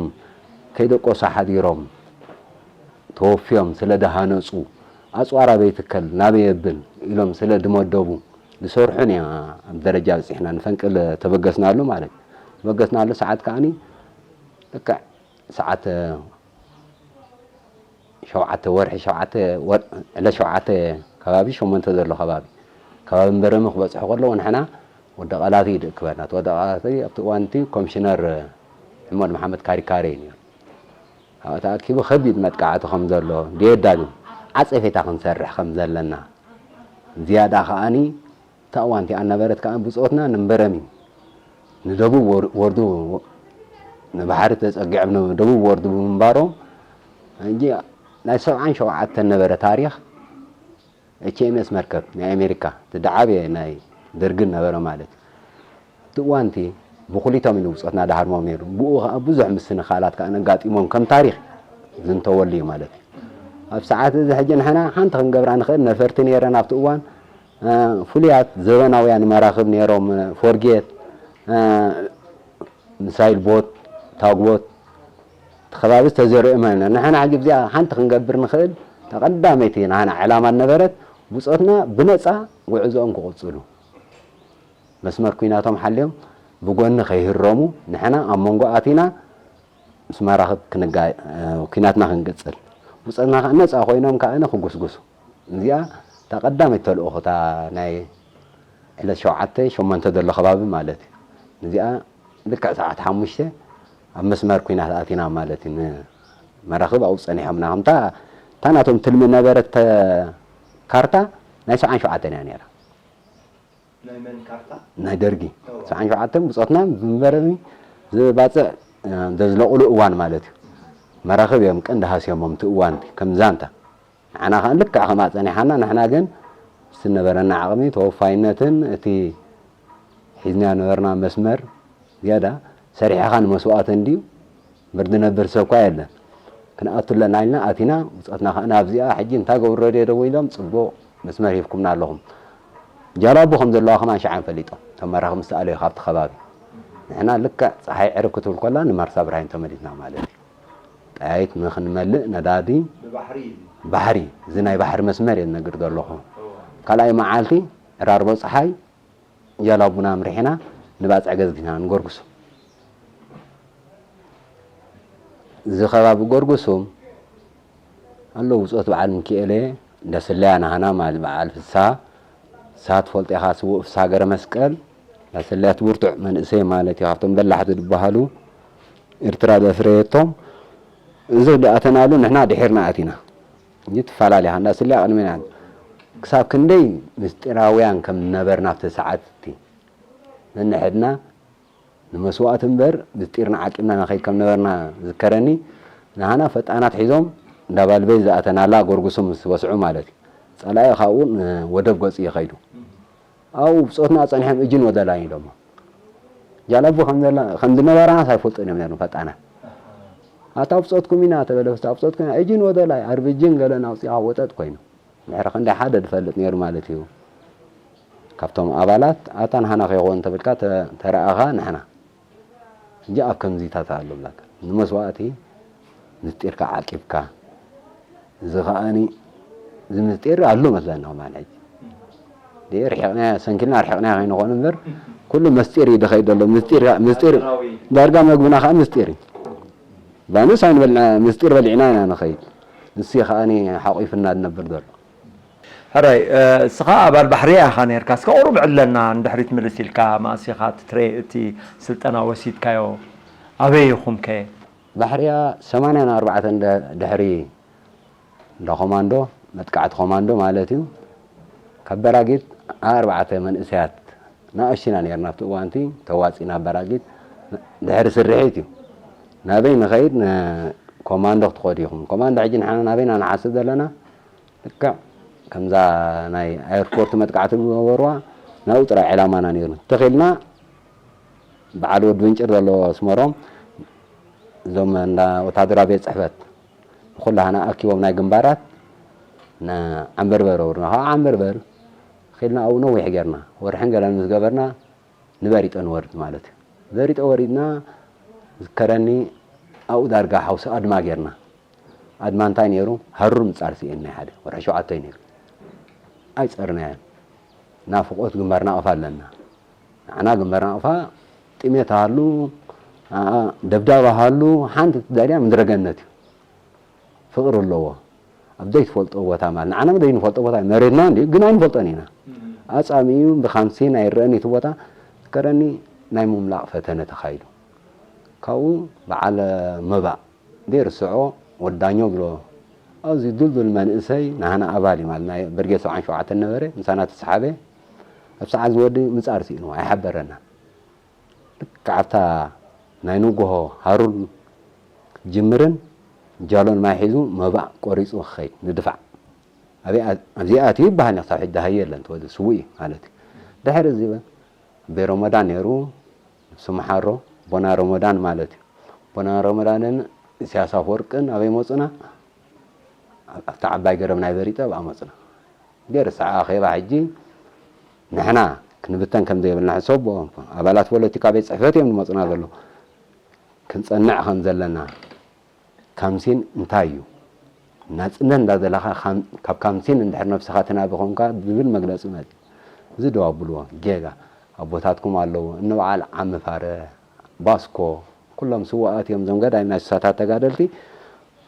ከይደቆሱ ሓዲሮም፣ ተወፍዮም ስለ ደሃነጹ፣ ኣጽዋር ኣበይ ትከል፣ ናበይ የብል ኢሎም ስለ ድመደቡ፣ ዝሰርሑን ኢና ኣብ ደረጃ በጺሕና፣ ንፈንቅል ተበገስናሉ ማለት እዩ። ተበገስናሉ ሰዓት ከኣኒ ልክዕ ሰዓት ሸውዓተ ወርሒ ሸውዓተ ወር-፣ ዕለት ሸውዓተ ከባቢ ሸሞንተ ዘሎ ከባቢ፣ ከባቢ እምበረሚ ክበጽሑ ከለዉ ንሕና ወዲ ቐላቲ ይድእክበና። እቲ ወዲ ቐላቲ ኣብቲ እዋን እቲ ኮሚሽነር ሕመድ መሓመድ ካሪካሪ እዩ ነይሩ። ኣብኡ ተኣኪቡ ከቢድ መጥቃዕቲ ከም ዘሎ፣ ደየዳግም ዓጸፌታ ክንሰርሕ ከም ዘለና፣ ዝያዳ ከኣኒ እታ እዋን እቲኣ ነበረት ከኣ ብጾትና ንእምበረሚ ንደቡብ ወር-፣ ወርዱ፣ ንባሕሪ ተጸጊዖም ንደቡብ ወርዱ ብምንባሮም፣ ሕጂ ናይ ሰብዓን ሸውዓተን ነበረ ታሪኽ፣ ኤች ኤም ኤስ መርከብ ናይ ኣሜሪካ፣ እቲ ደዓበየ ናይ ደርግን ነበረ ማለት እዩ። እቲ እዋንቲ ብኹሊቶም እዩ ንብጾትና ደሃርሞም ነይሩ። ብኡ ከኣ ብዙሕ ምስንኻላት ከኣ ነጋጢሞም ከም ታሪኽ ዝንተወሉ እዩ ማለት እዩ። ኣብ ሰዓት እዚ ሕጂ ንሕና ሓንቲ ክንገብራ ንኽእል ነፈርቲ ነይረን ኣብቲ እዋን፣ እ፣ ፍሉያት ዘበናውያን መራኽብ ነይሮም፣ እ፣ ፎርጌት፣ እ፣ ሚሳይል ቦት፣ ታግቦት፣ እቲ ከባቢ ዝተዘርኡ ማለት እዩ። ንሕና ሕጂ ብዚኣ ሓንቲ ክንገብር ንኽእል፣ እታ ቀዳመይቲ ናህና ዕላማ ነበረት፣ ብጾትና ብነጻ ጉዕዞኦም ክቕጽሉ። መስመር ኲናቶም ሓልዮም ብጎኒ ከይህረሙ፣ ንሕና ኣብ መንጎ ኣቲና ምስ መራኽብ ክንጋ-፣ እ፣ ኲናትና ክንቅጽል። ብጾትና ከኣ ነጻ ኮይኖም ከኣ ክጉስጉሱ። እዚኣ እታ ቀዳመይቲ ተልእኾ እታ ናይ ዕለት ሸውዓተ ሸሞንተ ዘሎ ከባቢ ማለት እዩ። እዚኣ ልክዕ ሰዓት ሓሙሽተ ኣብ መስመር ኲናት ኣቲና ማለት እዩ። ንመራኽብ ኣብኡ ጸኒሖምና። ከምታ እታ ናቶም ትልሚ ነበረት ተ-፣ ካርታ ናይ ሰብዓን ሸውዓተን እያ ነይራ። ናይ መን ካርታ? ናይ ደርጊ። እዎ። ሰብዓን ሸውዓተን ብጾትና ብመረብን ዝባጽዕ፣ እ፣ ዘዝለቑሉ እዋን ማለት እዩ። መራኽብ እዮም ቀንዲ ሃስዮሞም እቲ እዋን እቲ ከም ዛንታ። ንዓና ከኣ ልክዕ ከምኣ ጸኒሓና፣ ንሕና ግን ዝነበረና ዓቕሚ፣ ተወፋይነትን እቲ ሒዝናዮ ነበርና መስመር ዝያዳ ሰሪሕኻ ንመስዋእቲ እንድዩ እምበር ዝነብር ሰብ እኳ የለን። ክንኣቱ ኣለና ኢልና ኣቲና፣ ብጾትና ከኣ ናብዚኣ ሕጂ እንታይ ገብሮ ድየ ደው ኢሎም፣ ጽቡቕ መስመር ሂብኩምና ኣለኹም። ጃላቡ ከም ዘለዋ ከማን ሽዓን ፈሊጦም፣ እቶም መራኽብ ምስ ተኣለዩ ካብቲ ከባቢ። ንሕና ልክዕ ጸሓይ ዕርብ ክትብል ከላ ንማርሳ ብራይን ተመሊስና ማለት እዩ። ጠያይት ንኽንመልእ ነዳዲ ብባሕሪ እዩ። ባሕሪ፣ እዚ ናይ ባሕሪ መስመር እየ ዝነግር ዘለኹ። እዎ። ካልኣይ መዓልቲ ዕራርቦ ጸሓይ ጃላቡና ኣምሪሕና ንባጽዕ ገዝጊስና ንጎርጉሱ። እዚ ከባቢ ጎርጉሱም ኣለዉ ብጾት በዓል ሚኪኤለ፣ እንዳ ስለያ ናህና ማለት በዓል ፍስሃ፣ ንስኻ ትፈልጦ ኢኻ ስዉእ ፍስሃ ገረመስቀል፣ እንዳ ስለያ እቲ ብርቱዕ መንእሰይ ማለት እዩ፣ ካብቶም በላሕቲ ዝበሃሉ ኤርትራ ዘፍረየቶም። እዚ ደኣተናሉ ንሕና ድሒርና ኣቲና። እንጂ ትፈላለ ኢኻ። እንዳ ስለያ ቅድሜና። ክሳብ ክንደይ ምስጢራውያን ከም ነበርና ኣብቲ ሰዓት እቲ ነንሕድና ንመስዋእቲ እምበር ምስጢርና ዓቂብና ንኸይድ ከም ነበርና ዝከረኒ። ንሃና ፈጣናት ሒዞም እንዳ ባልበይ ዝኣተናላ ጎርጉሶም ምስ በስዑ ማለት እዩ። ጸላኢ ካብኡ ንወደብ ገጹ ይኸይዱ። ኣብኡ ብጾትና ጸኒሖም እጅን ወደላይን ኢሎሞ። ጃላቡ ከም ዘላ-፣ ከም ዝነበራናስ ኣይፈልጡን እዮም ነይሮም ፈጣናት። ኣታ ብጾትኩም ኢና ተበለ፣ ብስታ ብጾትኩም ኢና፣ እጅን ወደላይ፣ ኣርብጅን ገለን ኣውጺኣ ወጠጥ ኮይኑ። ድሕሪ ክንደይ ሓደ ዝፈልጥ ነይሩ ማለት እዩ። ካብቶም ኣባላት ኣታ ንሃና ከይኸውን ተብልካ ተ-፣ ተረኣኻ ንሕና። ሕጂ ኣብ ከምዚታት ኣሎ ብላካ። ንመስዋእቲ ምስጢርካ ዓቂብካ። እዚ ከኣኒ፣ እዚ ምስጢር ኣሎ መስለና ማለት ሕጂ። ደይ ርሒቕና፣ ሰንኪልና ርሒቕና ከይንኾን እምበር፣ ኩሉ መስጢር እዩ ድኸይድ ዘሎ። ምስጢር፣ ምስጢር፣ ሃገራዊ። ዳርጋ መግብና ከኣ ምስጢር እዩ። ባንስ ኣይንበልዕ፣ ምስጢር በሊዕና ኢና ንኸይድ። ንሱ ከኣኒ ሓቑፍና ዝነብር ዘሎ። ሕራይ፣ እ፣ እስኻ ኣባል ባሕርያ ኢኻ ነይርካ። እስከ ቁሩብ ዕለና ንድሕሪት ምልስ ኢልካ፣ መኣስ ኢኻ እቲ ትሬ-፣ እቲ ስልጠና ወሲድካዮ? ኣበይ ኢኹም ከ? ባሕርያ ሰማንያን ኣርባዕተን ደ-፣ ድሕሪ እንዳ ኮማንዶ፣ መጥቃዕቲ ኮማንዶ ማለት እዩ። ካብ በራጊት ኣርባዕተ መንእሰያት ንኣሽቱ ኢና ነይርና ኣብቲ እዋንቲ፣ ተዋፂና በራጊት። ድሕሪ ስርሒት እዩ። ናበይ ንኸይድ? ንኮማንዶ ክትኸዱ ኢኹም። ኮማንዶ ሕጂ ንሕና ናበይና ንሓስብ ዘለና? ልክዕ ከምዛ ናይ ኣየርፖርት መጥቃዕቲ ዝገበርዋ ናብኡ ጥራይ ዕላማና ነይሩ። ተኺልና በዓል ወዲ ብንጭር ዘለዎ ኣስመሮም፣ እዞም እንዳ ወታደራዊ ቤት ጽሕፈት ንኹላህና ኣኪቦም ናይ ግንባራት ንዓምበርበር ኣውርና። ካብ ዓምበርበር ኺልና ኣብኡ ነዊሕ ጌርና። ወርሕን ገለን ምስ ገበርና ንበሪጦ ንወርድ ማለት እዩ። በሪጦ ወሪድና ዝከረኒ ኣብኡ ዳርጋ ሓውሲ ኣድማ ጌርና። ኣድማ እንታይ ነይሩ? ሃሩር ምጻር ስኢንና ሓደ ወርሒ ሸውዓተ እዩ ነይሩ። ኣይጸርናዮን። ናፍቖት ግንባር ናቕፋ ኣለና። ንዓና ግንባር ናቕፋ ጥሜት ሃሉ፣ ኣ-፣ ደብዳብ ሃሉ፣ ሓንቲ ትዳልያ ምድረ ገነት እዩ። ፍቕሪ ኣለዎ። ኣብ ዘይትፈልጦ ቦታ ማለት ንዓና ዘይንፈልጦ ቦታ እዩ። መሬትና እንድዩ፣ ግን ኣይንፈልጦን ኢና። ኣጻሚኡ ብካምሲን ኣይረአን እቲ ቦታ። ዝከረኒ ናይ ምምላቕ ፈተነ ተኻይዱ። ካብኡ በዓል መባእ ዘይርስዖ ወዳኞ ብሎ ኣብዚ ድልዱል መንእሰይ ናህና ኣባል እዩ ማለት ናይ ብርጌድ ሰብዓን ሸውዓተን ነበረ፣ ምሳና ተሰሓበ። ኣብ ሰዓት ዝወዲ ምጻር ስኢኑ ኣይሓበረና። ልክዕ ኣብታ ናይ ንጎሆ ሃሩር ጅምርን ጃሎን ማይ ሒዙ መባእ ቆሪጹ ክኸይድ ንድፋዕ። ኣብኣ-፣ ኣብዚኣ ኣትዩ ይበሃል ክሳብ ሕጂ ደሃይ የለን፣ ተወልደ ስዉእ እዩ ማለት እዩ። ድሕሪ እዚ ኣቤ ረመዳን ነይሩ፣ ንሱ መሓሮ፣ ቦና ረመዳን ማለት እዩ። ቦና ረመዳንን ኢሳያስ ኣፈወርቅን ኣበይ መጹና? ኣብታ ዓባይ ገረብ ናይ በሪጠ ኣብኣ መጹና። ገይሩ ሰዓ ኣኼባ ሕጂ ንሕና ክንብተን ከም ዘይብልና ሕሰቦ፣ ኣባላት ፖለቲካ ቤት ጽሕፈት እዮም ዝመጹና ዘለዉ። ክንጸንዕ ከም ዘለና፣ ካምሲን እንታይ እዩ? ናጽነት እንዳደለኻ ካም-፣ ካብ ካምሲን እንድሕር ነብስኻ ትናቢ ኮንካ ዝብል መግለጺ መጽ-፣ እዚ ደው ኣብልዎ፣ ጌጋ። ኣቦታትኩም ኣለዉ፣ እነ በዓል ዓሚ ፋረ፣ ባስኮ፣ ኩሎም ስዉኣት እዮም። እዞም ገዳይም ናይ ስሳታት ተጋደልቲ፣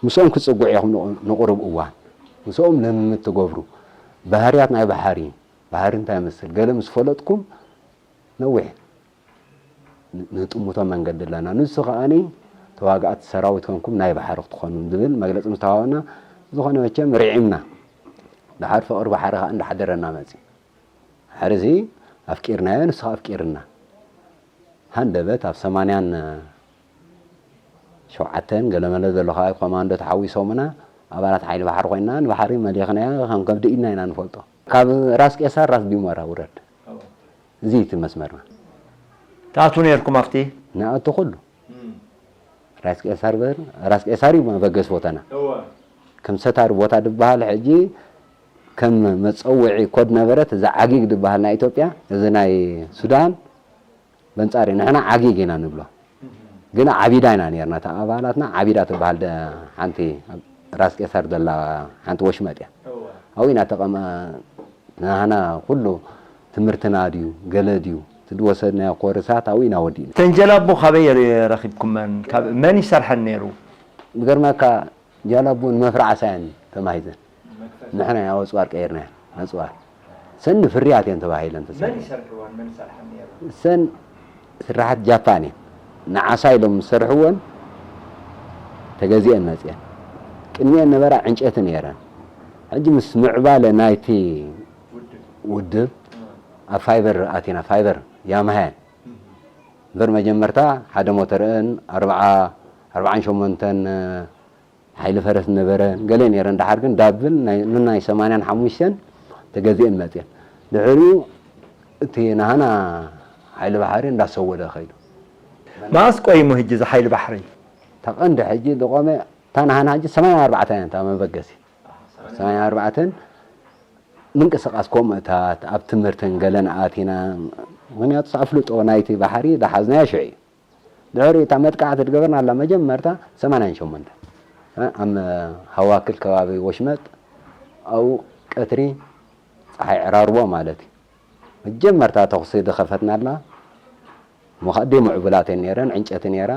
ምስኦም ክትጽግዑ ኢኹም ንቑ-፣ ንቑሩብ እዋን። ምስኦም ልምምድ ትገብሩ። ባህርያት ናይ ባሕሪ፣ ባሕሪ እንታይ ይመስል? ገለ ምስ ፈለጥኩም፣ ነዊሕ ን-፣ ንጥምቶ መንገዲ ኣለና። ንሱ ከኣኒ ተዋጋእቲ ሰራዊት ኮንኩም ናይ ባሕሪ ክትኾኑ ዝብል መግለጺ ምስ ተዋሃበና፣ ዝኾነ መቸም ርዒምና። ደሓር ፍቕሪ ባሕሪ ከኣ እንዳሓደረና መጺኡ። ድሕሪዚ ኣፍቂርናዮ፣ ንሱ ከኣ ኣፍቂርና። ሃንደበት ኣብ ሰማንያን ሸውዓተን ገለመለ ዘሎ ከኣ ኮማንዶ ተሓዊሶምና፣ ኣባላት ሓይሊ ባሕሪ ኮይንና፣ ንባሕሪ መሊኽናዮ፣ ከም ከብዲ ኢድና ኢና ንፈልጦ። ካብ ራስ ቄሳር ራስ ዲሞራ ውረድ። እዚ እዩ እቲ መስመርና። ትኣትዉ ነይርኩም ኣብቲ? ንኣቱ ኩሉ። እም። ራስ ቄሳር በር፣ ራስ ቄሳር እዩ መበገሲ ቦታና። እወ። ከም ሰታሪ ቦታ ዝበሃል ሕጂ ከም መጸውዒ ኮድ ነበረት፣ እዛ ዓጊግ ዝበሃል ናይ ኢትዮጵያ፣ እዚ ናይ ሱዳን፣ በንጻሪ ንሕና ዓጊግ ኢና ንብሎ። እም። ግን ዓቢዳ ኢና ነርና፣ እታ ኣባላትና ዓቢዳ ትበሃል ደ-፣ ሓንቲ ራስ ቄሳር ዘላ ሓንቲ ወሽመጥ እያ። እወ። ኣብኡ ኢና ተቐመ-፣ ናህና ኩሉ ትምህርትና ድዩ፣ ገለ ድዩ፣ እቲ ዝወሰድናዮ ኮርሳት ኣብኡ ኢና ወዲእና። ተን ጀላቡ ካበይ ረ-፣ ረኺብኩመን? ካብ መን ይሰርሐን ነይሩ? ዝገርመካ፣ ጃላቡ ንመፍረዓሳ እየን ተማሂዘን። ንሕና ኢና ኣጽዋር ቀይርናየን፣ ኣጽዋር። ሰን ንፍርያት እየን ተባሂለን መን ተሰሪሐን። ይሰርሕወን? መን ይሰርሐን ነይሩ? ሰን ስራሓት ጃፓን እየን። ንዓሳ ኢሎም ዝሰርሕወን ተገዚአን መፅየን። ቅድሚአን ነበራ ዕንጨይቲ ነይረን። ሕጂ ምስ ምዕባለ ናይቲ ውድብ። ውድብ እም። ኣብ ፋይበር ኣቲና፣ ፋይበር ያማሃ እየን። እም። እምበር መጀመርታ ሓደ ሞተርአን ኣርብዓ፣ ኣርብዓን ሸሞንተን፣ እ፣ ሓይሊ ፈረስ ነበረ፣ ገለ ነይረን። ደሓር ግን ዳብል ናይ፣ ንናይ ሰማንያን ሓሙሽተን ተገዚኤን መፅየን። ድሕሪኡ እቲ ናህና ሓይሊ ባሕሪ እንዳሰወደ ኸይዱ። መኣስ ቆይሙ ሕጂ እዚ ሓይሊ ባሕሪ? እታ ቀንዲ ሕጂ ዝቆመ፣ እታ ናህና ሕጂ ሰማንያን ኣርባዕተን እያ፣ እታ መበገሲ። ሰማንያን ኣርባዕተን ምንቅስቃስ ኮሚቴታት ኣብ ትምህርትን ገለን ኣቲና። ምኽንያቱ ኣፍልጦ ናይቲ ባሕሪ ዝሓዝናዮ ሽዑ እዩ። ድሕሪ እታ መጥቃዕቲ ዝገበርናላ መጀመርታ ሰማንያን ሸሞንተን፣ ኣብ ሃዋክል ከባቢ ወሽመጥ፣ ኣብኡ ቀትሪ ፀሓይ ዕራርቦ ማለት እዩ። መጀመርታ ተኹሲ ዝኸፈትናላ፣ እሞ ከኣ ደይ ምዕቡላት እየን ነይረን፣ ዕንጨቲ ነይራ።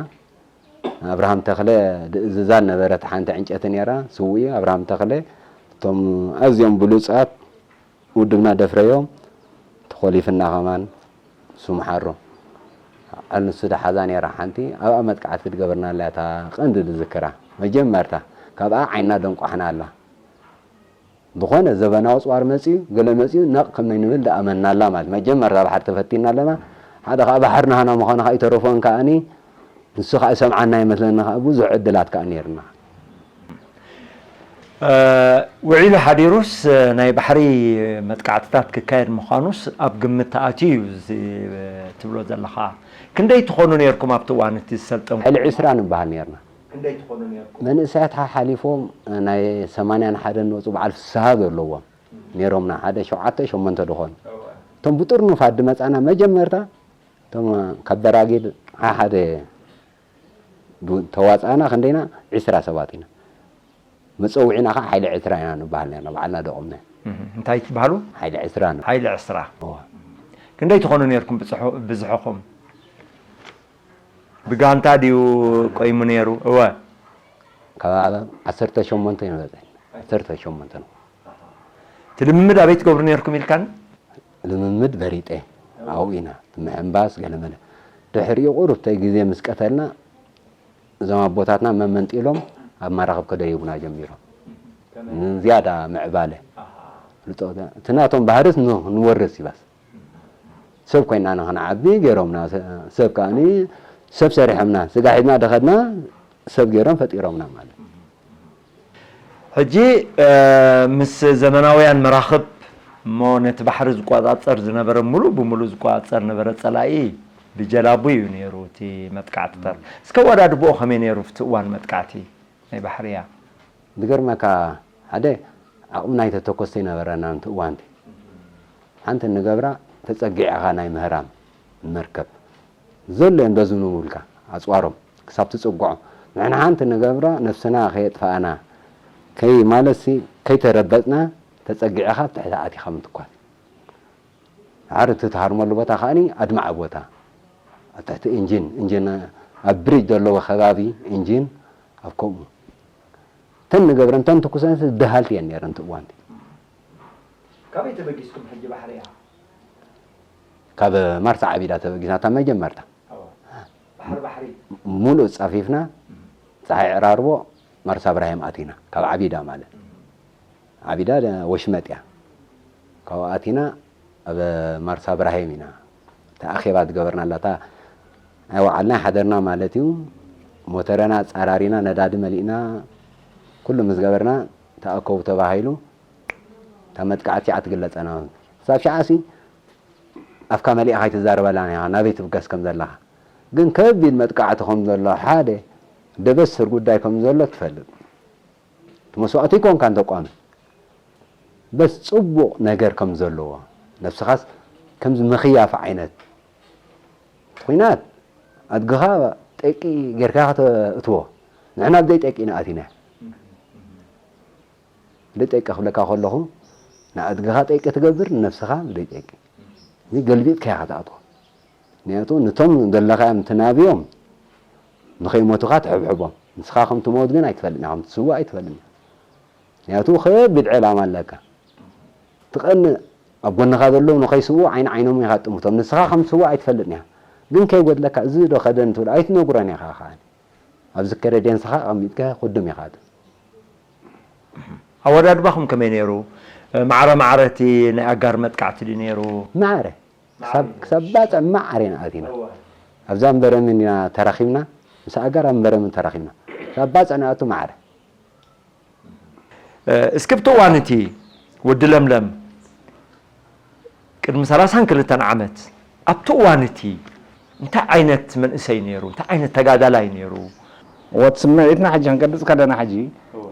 ኣብርሃም ተኽለ ዝእዝዛ ነበረት ሓንቲ ዕንጨቲ ነይራ፣ ስዉእ እዩ ኣብርሃም ተኽለ። እቶም ኣዝዮም ብሉጻት ውድብና ደፍረዮም፣ ተኾሊፍና ከማን፣ ንሱ ምሓሮ። ዓል ንሱ ዝሓዛ ነይራ ሓንቲ፣ ኣብኣ መጥቃዕቲ ክትገብርና ኣላ እታ ቀንዲ ዝዝክራ። መጀመርታ፣ ካብኣ ዓይንና ደንቋሕና ኣላ። ዝኾነ ዘበናዊ ኣጽዋር መጺኡ፣ ገለ መጺኡ፣ ነቕ ከም ንብል ደኣ ኣመንና ኣላ ማለት። መጀመርታ ባሕሪ ተፈቲንና ኣለና። ሓደ ኸኣ ባሕሪ ናህና ምዃኑ ኸኣ ኣይተረፎን ከኣኒ፣ ንሱ ኸኣ ይሰምዓና ይመስለኒ ኸኣ፣ ብዙሕ ዕድላት ከኣ ነይርና። እ፣ ውዒሉ ሓዲሩስ ናይ ባሕሪ መጥቃዕትታት ክካየድ ምዃኑስ ኣብ ግምት ተኣትዩ እዩ እዚ ትብሎ ዘለኻ። ክንደይ ትኾኑ ነይርኩም ኣብቲ እዋን እቲ ዝሰልጠንኩም? ልዕሊ ዕስራ ንበሃል ነይርና። ክንደይ ትኾኑ ነይርኩም? መንእሰያት ሓሓሊፎም ናይ ሰማንያን ሓደን ንወፁ በዓል ፍስሃ ዘለዎም ነይሮምና። ሓደ ሸውዓተ ሸሞንተ ዝኾኑ። እወ። እቶም ብጥርኑፍ ኣዲ መጻና መጀመርታ፣ እቶም ካብ በራጊድ ሓሓደ ቡ-፣ ተዋጻእና ክንደይና? ዕስራ ሰባት ኢና። መጸውዒና ኸዓ ሓይሊ ዕስራ ኢና ንበሃል ነርና፣ ባዕልና ደቆምና። እህ፣ እንታይ ትበሃሉ? ሓይሊ ዕስራ ን-፣ ሓይሊ ዕስራ። እወ። ክንደይ ትኾኑ ነርኩም ብጽሑ-፣ ብዝሕኹም? ብጋንታ ድዩ ቆይሙ ነይሩ? እወ። ካብ ዓሰርተ ሸሞንተ ይንበጽሕ። ዓሰርተ ሸሞንተ ነው። እቲ ልምምድ ኣበይ ትገብሩ ነርኩም ኢልካኒ? ልምምድ በሪጤ፣ ኣብኡ ኢና። እቲ ምሕንባስ ገለመለ። ድሕሪኡ ቁሩብ ተይ ግዜ ምስ ቀተልና፣ እዞም ኣቦታትና መመንጢሎም ኣብ መራኽብ ከደይቡና ጀሚሮም። ንዝያዳ ምዕባለ። ፍልጦ-፣ እቲ ናቶም ባህርስ ን-፣ ንወርስ ይባስ። ሰብ ኮይና ንኽንዓቢ ገይሮምና። ሰ-፣ ሰብ ከኣኒ ሰብ ሰሪሖምና። ስጋ ሒዝና ደኸድና ሰብ ገይሮም ፈጢሮምና ማለት። ሕጂ፣ እ፣ ምስ ዘመናውያን መራኽብ እሞ ነቲ ባሕሪ ዝቆጻጸር ዝነበረ፣ ሙሉእ ብሙሉእ ዝቆጻጸር ነበረ ጸላኢ ብጀላቡ እዩ ነይሩ እቲ መጥቃዕትታት። እስከ ኣወዳድብኦ ከመይ ነይሩ ኣብቲ እዋን መጥቃዕቲ ናይ ባሕርያ? ዝገርመካ፣ ሓደ ዓቕሚ ናይ ተተኮስቲ ነበረና፣ ነቲ እዋንቲ ሓንቲ እንገብራ ተጸጊዕኻ ናይ ምህራም መርከብ። ዘሎ እዮም በዚ ንብሉካ፣ ኣጽዋሮም ክሳብ ትጽግዖ። ንሕና ሓንቲ ንገብራ ነፍስና ከየጥፋእና፣ ከይ-፣ ማለትሲ ከይተረበጽና ተጸጊዕኻ ኣብ ትሕቲ ኣቲኻ ምትኳስ። ድሓር እቲ ትሃርመሉ ቦታ ከኣኒ ኣድማዒ ቦታ፣ ኣብ ትሕቲ ኢንጂን፣ ኢንጂን ኣብ ብሪጅ ዘለዎ ከባቢ ኢንጂን ኣብ ከምኡ። እተን ንገብረን፣ እተን ትኩሰን ደሃልቲ እየን ነይረን እቲ እዋንቲ። ካበይ ተበጊስኩም ሕጂ ባሕርያ? ካብ ማርሳ ዓቢዳ ተበጊስና፣ እታ መጀመርታ። ኣዎ። ባሕሪ ባሕሪ። ሙሉእ ጻፊፍና፣ ጸሓይ ዕራርቦ ማርሳ እብራሂም ኣቲና፣ ካብ ዓቢዳ ማለት። ዓቢዳ ደ-፣ ወሽመጥ እያ። ካብኡ ኣቲና ኣብ ማርሳ እብራሂም ኢና። እታ ኣኼባ ዝገበርናላ፣ እታ ኣይወዓልና ኣይሓደርና ማለት እዩ። ሞተረና ኣጻራሪና፣ ነዳዲ መሊእና፣ ኩሉ ምስ ገበርና፣ ተኣከቡ ተባሂሉ። እታ መጥቃዕቲ እያ ትግለጸና። ክሳብ ሽዓሲ ኣፍካ መሊእኻ ኣይትዛረበላን ኢኻ፣ ናበይ ትብገስ ከም ዘለኻ። ግን ከቢድ መጥቃዕቲ ከም ዘሎ፣ ሓደ ደበስር ጉዳይ ከም ዘሎ ትፈልጥ። እቲ መስዋእቲ ኣይኮንካን ተቋሚ። በስ ጽቡቕ ነገር ከም ዘለዎ፣ ነብስኻስ ከምዚ ምኽያፍ ዓይነት። ኲናት ኣድግኻ ጠቂ ጌርካ ከተእትዎ። ንሕና ብዘይ ጠቂ ኢና ኣቲና። ብዘይ ጠቂ ክብለካ ከለኹ፣ ንኣድግኻ ጠቂ ትገብር፣ ንነብስኻ ብዘይ ጠቂ። እዚ ገልቢጥካ ኢኻ ትኣትዎ። ምኽንያቱ፣ ነቶም ዘለኻዮም ትናብዮም፣ ንኸይሞቱኻ ትሕብሕቦም። ንስኻ ከም ትሞት ግን ኣይትፈልጥን ኢኻ፣ ከም ትስዋእ ኣይትፈልጥን ኢኻ። ምኽንያቱ፣ ከቢድ ዕላማ ኣለካ። ትቐንእ፣ ኣብ ጎንኻ ዘለዉ ንኸይስውኡ ዓይኒ ዓይኖም ኢኻ ትጥምቶም። ንስኻ ከም ትስዋእ ኣይትፈልጥን ኢኻ። ግን ከይጎድለካ፣ እዚ ዶ ከደን ትብል ኣይትነግሮን ኢኻ ኸኣ። ኣብ ዝከረ ዴንስኻ ኣቐሚጥካ ኩድም ኢኻ። ኣወዳድባኹም ከመይ ነይሩ? ማዕረ ማዕረ እቲ ናይ ኣጋር መጥቃዕቲ ድዩ ነይሩ? ማዕረ። ክሳብ፣ ክሳብ ባጽዕ ማዕረ ኢና ኣቲና። እወ። ኣብዛ እምበረምን ኢና ተራኺብና። ምስ ኣጋር ኣብ እምበረምን ተራኺብና። ክሳብ ባጽዕ ንኣቱ ማዕረ። እስኪ ኣብቲ እዋን እቲ ወዲ ለምለም ቅድሚ ሰላሳን ክልተን ዓመት ኣብቲ እዋን እቲ እንታይ ዓይነት መንእሰይ ነይሩ? እንታይ ዓይነት ተጋዳላይ ነይሩ? ወት ስምዒትና ሕጂ ክንገልጽ ከለና ሕጂ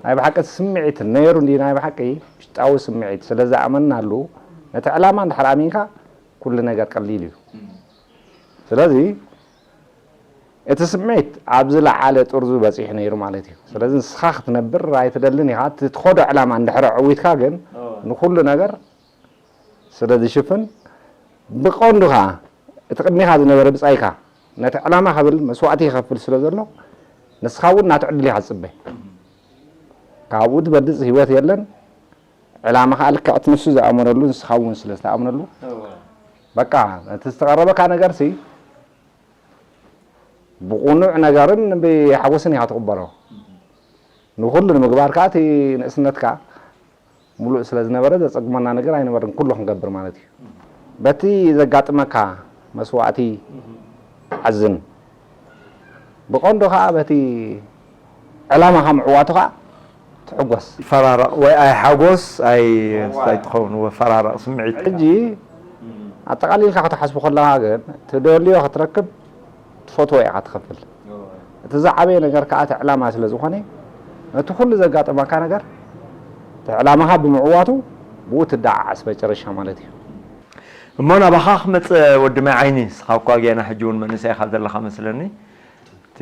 ናይ ብሓቂ ስምዒት ነይሩ እንዲ ናይ ብሓቂ ውሽጣዊ ስምዒት ስለ ዝኣመንናሉ ነቲ ዕላማ እንድሕር ኣሚንካ ኩሉ ነገር ቀሊል እዩ። ስለዚ እቲ ስምዒት ኣብ ዝለዓለ ጥርዙ በጺሑ ነይሩ ማለት እዩ። ስለዚ ንስኻ ክትነብር ኣይትደልን ኢኻ። እቲ ትኸዶ ዕላማ እንድሕር ዕዊትካ ግን ንኹሉ ነገር ስለ ዝሽፍን ብቐንዱ ኸዓ እቲ ቅድሚኻ ዝነበረ ብጻይካ ነቲ ዕላማ ክብል መስዋእቲ ይኸፍል ስለ ዘሎ ንስኻ እውን ናቱ ዕድል ኢኻ ትጽበ። ካብኡ ትበልጽ ህይወት የለን። ዕላማ ኸዓ ልክዕ እቲ ንሱ ዝኣመነሉ ንስኻ እውን ስለ ዝተኣምነሉ በቃ ነቲ ዝተቐረበካ ነገርሲ ብቑኑዕ ነገርን ብሓጎስን ኢኻ ትቕበሎ። ንኹሉ ንምግባር ከኣ እቲ ንእስነትካ ሙሉእ ስለ ዝነበረ ዘጸግመና ነገር ኣይነበርን፣ ኩሉ ክንገብር ማለት እዩ። በቲ ዘጋጥመካ መስዋእቲ ትሓዝን፣ ብቐንዱ ከኣ በቲ ዕላማኻ ምዕዋቱ ከኣ ትሕጎስ። ፈራረቕ ወይ ኣይ ሓጎስ ኣይ እንታይ ትኸውን፣ ወ ፈራረቕ ስምዒት። ሕጂ ኣጠቓሊልካ ክትሓስቡ ከለኻ ግን ትደልዮ ክትረክብ ትፈትዎ ኢኻ ትኸፍል። እቲ ዝዓበየ ነገር ከኣ እቲ ዕላማ ስለ ዝኾነ ነቲ ኩሉ ዘጋጠመካ ነገር እቲ ዕላማኻ ብምዕዋቱ ብኡ ትደዓዓስ መጨረሻ ማለት እዩ። እሞ ናባኻ ክመጽእ ወዲ ማይ ዓይኒ፣ ንስኻ እኳ ጌና ሕጂ እውን መንእሰይ ኢኻ ዘለኻ መስለኒ። እቲ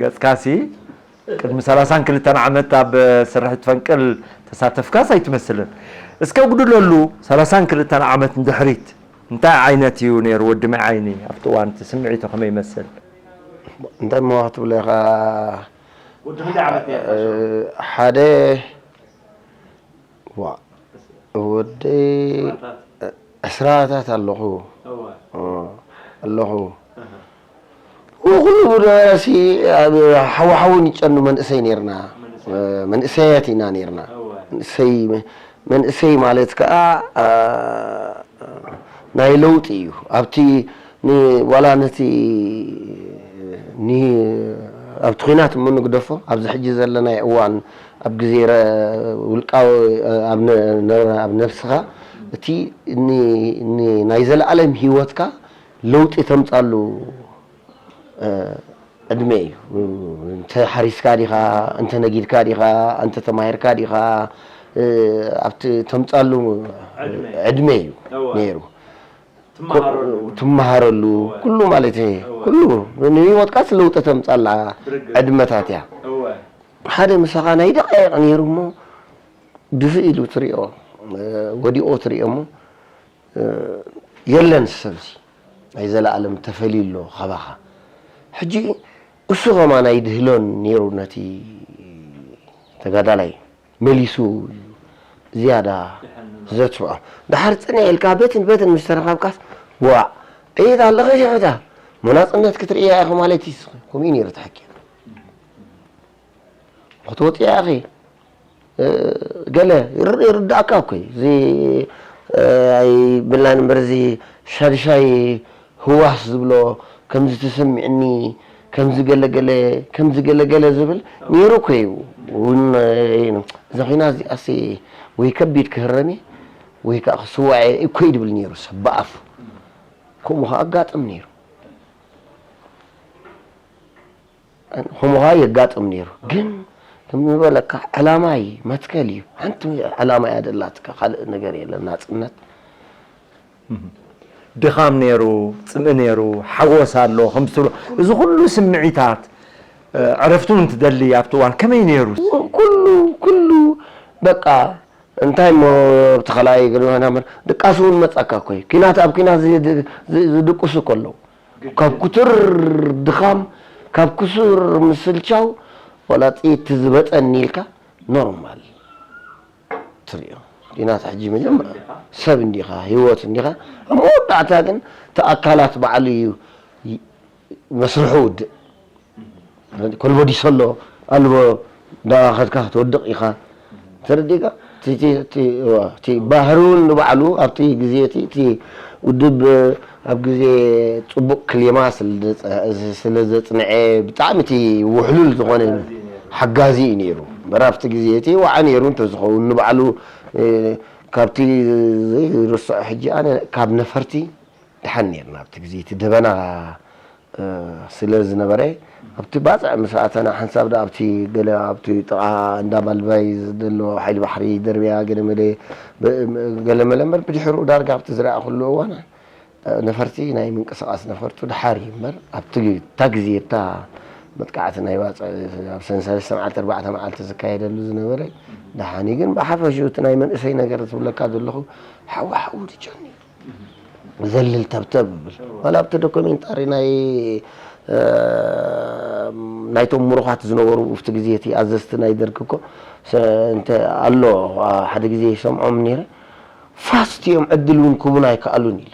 ገጽካሲ ቅድሚ ሰላሳን ክልተን ዓመት ኣብ ስርሒት ፈንቅል ተሳተፍካስ ኣይትመስልን። እስከ ኣጉድለሉ፣ ሰላሳን ክልተን ዓመት ንድሕሪት እንታይ ዓይነት እዩ ነይሩ ወዲ ማይ ዓይኒ ኣብቲ እዋን እቲ ስምዒቱ ከመይ ይመስል? እንታይ እሞ ክትብሎ ኢኻ? ወዲ ክንደይ ዓመት ነይርካ? እ፣ ሓደ ዋ፣ ወዲ ዕስራታት ኣለኹ። እወ። እ፣ ኣለኹ። እህ። ኩሉ ነበረሲ ኣብ ሓዋሓውን ይጨኑ መንእሰይ ነይርና። መንእሰይ። እ፣ መንእሰያት ኢና ነይርና። እወ። መንእሰይ፣ መንእሰይ ማለት ከኣ፣ እ፣ ናይ ለውጢ እዩ። ኣብቲ ን-፣ ዋላ ነቲ ኒ-፣ ኣብቲ ኲናት እሞ ንግደፎ፣ ኣብዚ ሕጂ ዘለናይ እዋን ኣብ ግዜ ረ-፣ ውልቃዊ፣ ኣብ ነ-፣ ነ-፣ ኣብ ነብስኻ እቲ ኒ-፣ ኒ-፣ ናይ ዘለኣለም ህይወትካ ለውጢ ተምጻሉ፣ እ፣ ዕድመ እዩ። እንተ ሓሪስካ ዲኻ፣ እንተ ነጊድካ ዲኻ፣ እንተ ተማሂርካ ዲኻ፣ እ፣ ኣብቲ ተምጻሉ ዕድመ። ዕድመ እዩ እወ። ነይሩ። ትመሃረሉ። ትመሃረሉ፣ እወ። ኩሉ ማለት እዩ። እወ። ኩሉ ንህይወትካስ ለውጢ ተምጻላ ብርግጽ። ዕድመታት እያ። እወ። ሓደ ምሳኻ ናይ ደቂቕ ነይሩ እሞ ድፍእ ኢሉ ትሪኦ፣ እ፣ ወዲቑ ትሪኦ እሞ፣ እ፣ የለን ሰብዚ ናይ ዘለኣለም ተፈልዩ ኣሎ ካባኻ። ሕጂ እሱ ከማን ኣይድህሎን ነይሩ ነቲ ተጋዳላይ። መሊሱ እዩ ዝያዳ ዘትፍዖ። ደሓር ጽንዕ ኢልካ በትን በትን ምስ ተረኻብካስ፣ ዋእ፣ ዕየት ኣለኺ ሽሕታ፣ መናጽነት ክትርእያ ኢኺ ማለት እዩ። ከምኡ እዩ ነይሩ እቲ ሓቂ። ክትወጽያ ኢኺ፣ እ፣ ገለ ይር-፣ ይርዳእካ እኮ እዩ። እዚ፣ እ፣ ኣይብላን እምበር፣ እዚ ሻድሻይ ህዋስ ዝብሎ፣ ከምዚ ተሰሚዕኒ፣ ከምዚ ገለ ገለ፣ ከምዚ ገለ ገለ ዝብል ነይሩ እኮ እዩ። እውን፣ እ፣ እዛ ኹና እዚኣሲ ወይ ከቢድ ክህረም እየ፣ ወይ ከኣ ክስዋዕ እየ እኮ እዩ ድብል ነይሩ ሰብ ብኣፉ። ከምኡ ከኣ ኣጋጥም ነይሩ። ከምኡ ከኣ የጋጥም ነይሩ። ግን ከም ዝበለካ ዕላማ እዩ፣ መትከል እዩ። ሓንቲ ዕላማ እያ ደላትካ፣ ካልእ ነገር የለን። ናጽነት። እህ። ድኻም ነይሩ፣ ጽምኢ ነይሩ፣ ሓጎስ ኣሎ፣ ከም ትብሎ፣ እዚ ኩሉ ስምዒታት፣ እ፣ ዕረፍቱ እንትደሊ ኣብቲ እዋን ከመይ ነይሩ? ኩሉ፣ ኩሉ በቃ እንታይ እሞ ኣብቲ ካልኣይ ገለ ዋና እምበር ድቃስ እውን መጻካ እኮ እዩ። ኲናት ኣብ ኲናት ዝ-፣ ዝ-፣ ዝድቅሱ እኮ ኣለዉ። ካብ ክቱር ድኻም፣ ካብ ክሱር ምስልቻው፣ ዋላ ጥይት ዝበጸኒ ኢልካ ኖርማል ትሪኦ። ኲናት ሕጂ መጀመ-፣ ሰብ እንዲኻ፣ ህይወት እንዲኻ። ኣብ መወዳእታ ግን እቲ ኣካላት ባዕሉ እዩ ይ-፣ መስርሑ ውድእ። ኮልቦዲሶ ኣሎ፣ ኣልቦ እንዳኸድካ ክትወድቕ ኢኻ። ተረዲእካ? እቲ፣ እቲ፣ እቲ፣ እዋ፣ እቲ ባህሪ እውን ንባዕሉ ኣብቲ ግዜ እቲ፣ እቲ ውድብ ኣብ ግዜ ጽቡቕ ክሊማ ስለ ዘጸ-፣ ስለ ዘጽንዐ ብጣዕሚ እቲ ውሕሉል ዝኾነ ሓጋዚ እዩ ነይሩ። እምበር ኣብቲ ግዜ እቲ ዋዓ ነይሩ እንተዝኸውን ንባዕሉ፣ እ፣ ካብቲ ዘይርስዖ ሕጂ ኣነ ካብ ነፈርቲ ደሓን ነይርና። ኣብቲ ግዜ እቲ ደበና፣ እ፣ ስለ ዝነበረ ኣብቲ ባጽዕ ምስ ኣተና ሓንሳብ ደኣ ኣብቲ ገለ ኣብቲ ጥቓ እንዳ ባልባይ ዘሎ ሓይሊ ባሕሪ ደርብያ ገለ መለ ብ-፣ ገለ መለ እምበር ብድሕሩ ዳርጋ ኣብቲ ዝረኣኹሉ እዋን ነፈርቲ ናይ ምንቅስቓስ ነፈርቱ ደሓር እዩ እምበር ኣብቲ እታ ግዜ እታ መጥቃዕቲ ናይ ባጽዕ ኣብ ሰንሰለት ሰብዓተ ኣርባዕተ መዓልቲ ዝካየደሉ ዝነበረ ደሓን እዩ። ግን ብሓፈሽኡ እቲ ናይ መንእሰይ ነገር ዝብለካ ዘለኹ ሓዊ ሓዊ ድጨኒ ዘልል ተብተብ ይብል። ዋላ ኣብቲ ዶኩሜንታሪ ናይ፣ እ፣ ናይቶም ምሩኻት ዝነበሩ ኣብቲ ግዜ እቲ ኣዘዝቲ ናይ ደርግ እኮ ሰ-፣ እንተ ኣሎ ሓደ ግዜ ይሰምዖም ነይረ። ፋስት እዮም፣ ዕድል እውን ክቡን ኣይከኣሉን ኢልካ።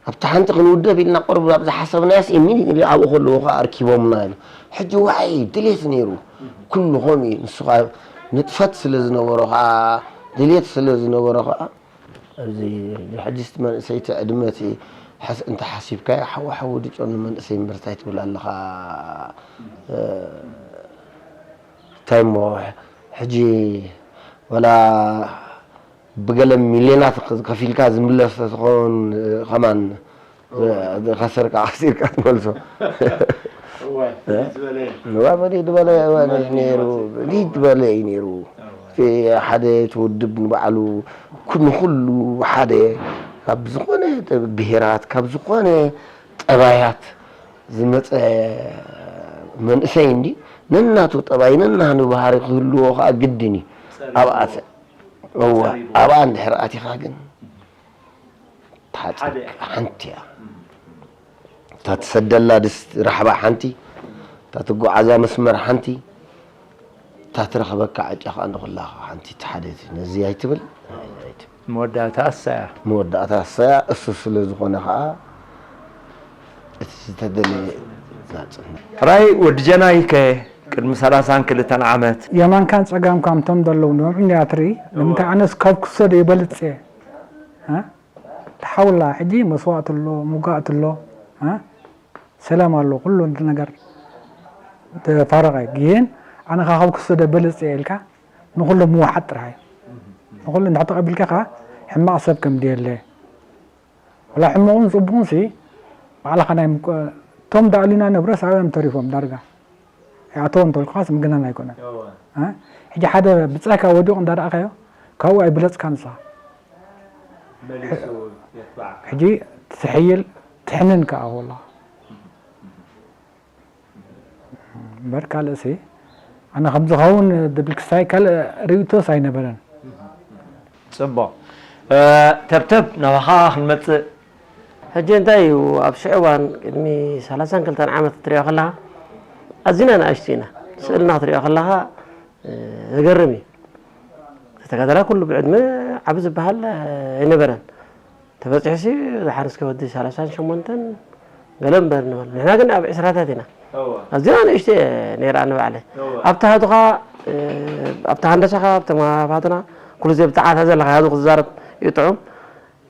ኣብቲ ሓንቲ ክንውደብ ኢልና ቁሩብ ኣብ ዝሓሰብናያስ ኢሚዲየትሊ ኣብኡ ከለዉ ከኣ ኣርኪቦምና ኢሉ። ሕጂ ዋዒ ድሌት ነይሩ። ኩሉ ከምኡ እዩ። ንሱ ከኣ ንጥፈት ስለ ዝነበሮ ከኣ ድሌት ስለ ዝነበሮ ከኣ ኣብዚ ሕጂ እቲ መንእሰይቲ ዕድመ እቲ ሓስ-፣ እንተ ሓሲብካዮ ሓዊ ሓዊ ድጮ ንመንእሰይ እምበር እንታይ ትብል ኣለኻ? እ፣ እንታይ እሞ ሕጂ ወላ ብገለ ሚልዮናት ከፊልካ ዝምለስ ተትኸውን፣ ከማን ዝኸሰርካ ዓሲርካ ትመልሶ። እዋይ፣ እ? ዝበለ። ንባበሊ ዝበለ እዋን እዩ ነይሩ። ሊድ ዝበለ እዩ ነይሩ። እዋይ። እቲ ሓደ እቲ ውድብ ንባዕሉ ኩ-፣ ንኹሉ ሓደ ካብ ዝኾነ ብሄራት፣ ካብ ዝኾነ ጠባያት ዝመፀ መንእሰይ እንዲ ነናቱ ጠባይ፣ ነናኑ ባህሪ ክህልዎ ከዓ ግድን እዩ። ጸሪፉ ኣብኣ ተ-፣ እወ፣ ጸሪፉ። ኣብኣ እንድሕር ኣቲኻ ግን ታጥቅ ሓደ። ሓንቲ እያ። እታ ትሰደላ ድስቲ ራሕባ ሓንቲ፣ እታ ትጓዓዛ መስመር ሓንቲ፣ እታ ትረኽበካ ዕጫ ከዓ ንኹላ ሓንቲ፣ እቲ ሓደ እቲ ነዚ ኣይትብል፣ ኣይትብል። መወዳእታ ኣሳያ። መወዳእታ ኣሳያ፣ እሱ ስለ ዝኾነ ከዓ እቲ ዝተደለየ ናጽነት። ራይ ወዲ ጀናይ ከ ቅድሚ ሰላሳን ክልተን ዓመት የማንካን ጸጋምካን እቶም ዘለዉ ንዕኦም እንድያ ትርኢ። ንምንታይ እወ። ኣነስ ካብ ክሰዶ ይበልጽ እየ። እ? ተሓውላ ሕጂ መስዋእቲ ኣሎ፣ ምውጋእቲ ኣሎ፣ እ? ሰላም ኣሎ፣ ኩሉ ነገር ተፋረቐ። ግን ኣነ ካብ ክሰዶ ይበልጽ እየ ኢልካ ንኹሉ ምውሓጥ ጥራሕ እዩ። ንኹሉ እንድሕር ተቐቢልካ ከኣ ሕማቕ ሰብ ከም ድየለ። ወላ ሕማቑን ጽቡቕን ሲ ባዕልኻ ናይ ምቆ-፣ እቶም ዳእሉና ንብረት ኣብኦም ተሪፎም ዳርጋ። ይኣተዎ እንተልኩኻስ ምግናን ኣይኮነን። እወ። እ? ሕጂ ሓደ ብጻይካ ወዲቑ እንዳረኣኻዮ ካብኡ ኣይብለጽካን ንስኻ። መሊሱ የትባዕ። ሕጂ ትሕይል ትሕንን ከኣ ወላ። እምበር ካልእሲ ኣነ ከም ዝኸውን ድብል ክሳይ ካልእ ርእይቶስ ኣይነበረን። ጽቡቕ። እ፣ ተብተብ ናባኻ ክንመጽእ። ሕጂ እንታይ እዩ፣ ኣብ ሽዑ እዋን ቅድሚ ሰላሳን ክልተን ዓመት ክትሪኦ ከለኻ ኣዚና ንኣሽቱ ኢና። ስእልና ክትሪኦ ከለኻ፣ እ፣ ዘገርም እዩ። ተጋዳላይ ኩሉ ብዕድመ ዓቢ ዝበሃል ኣይነበረን። ተበጺሑሲ ደሓር እስከ ወዲ ሰላሳን ሸሞንተን ገለ እምበር ንበል። ንሕና ግን ኣብ ዕስራታት ኢና። እወ። ኣዝያ ንእሽቶ እየ ነይረ ኣነ ባዕለይ። እወ። ኣብቲ ሃዱኻ፣ እ፣ ኣብቲ ሃንደሳኻ፣ ኣብቶም ኣባትና ኩሉ ግዜ ብተዓታ ዘለኻ ሃዱ ክዛረብ እዩ ጥዑም።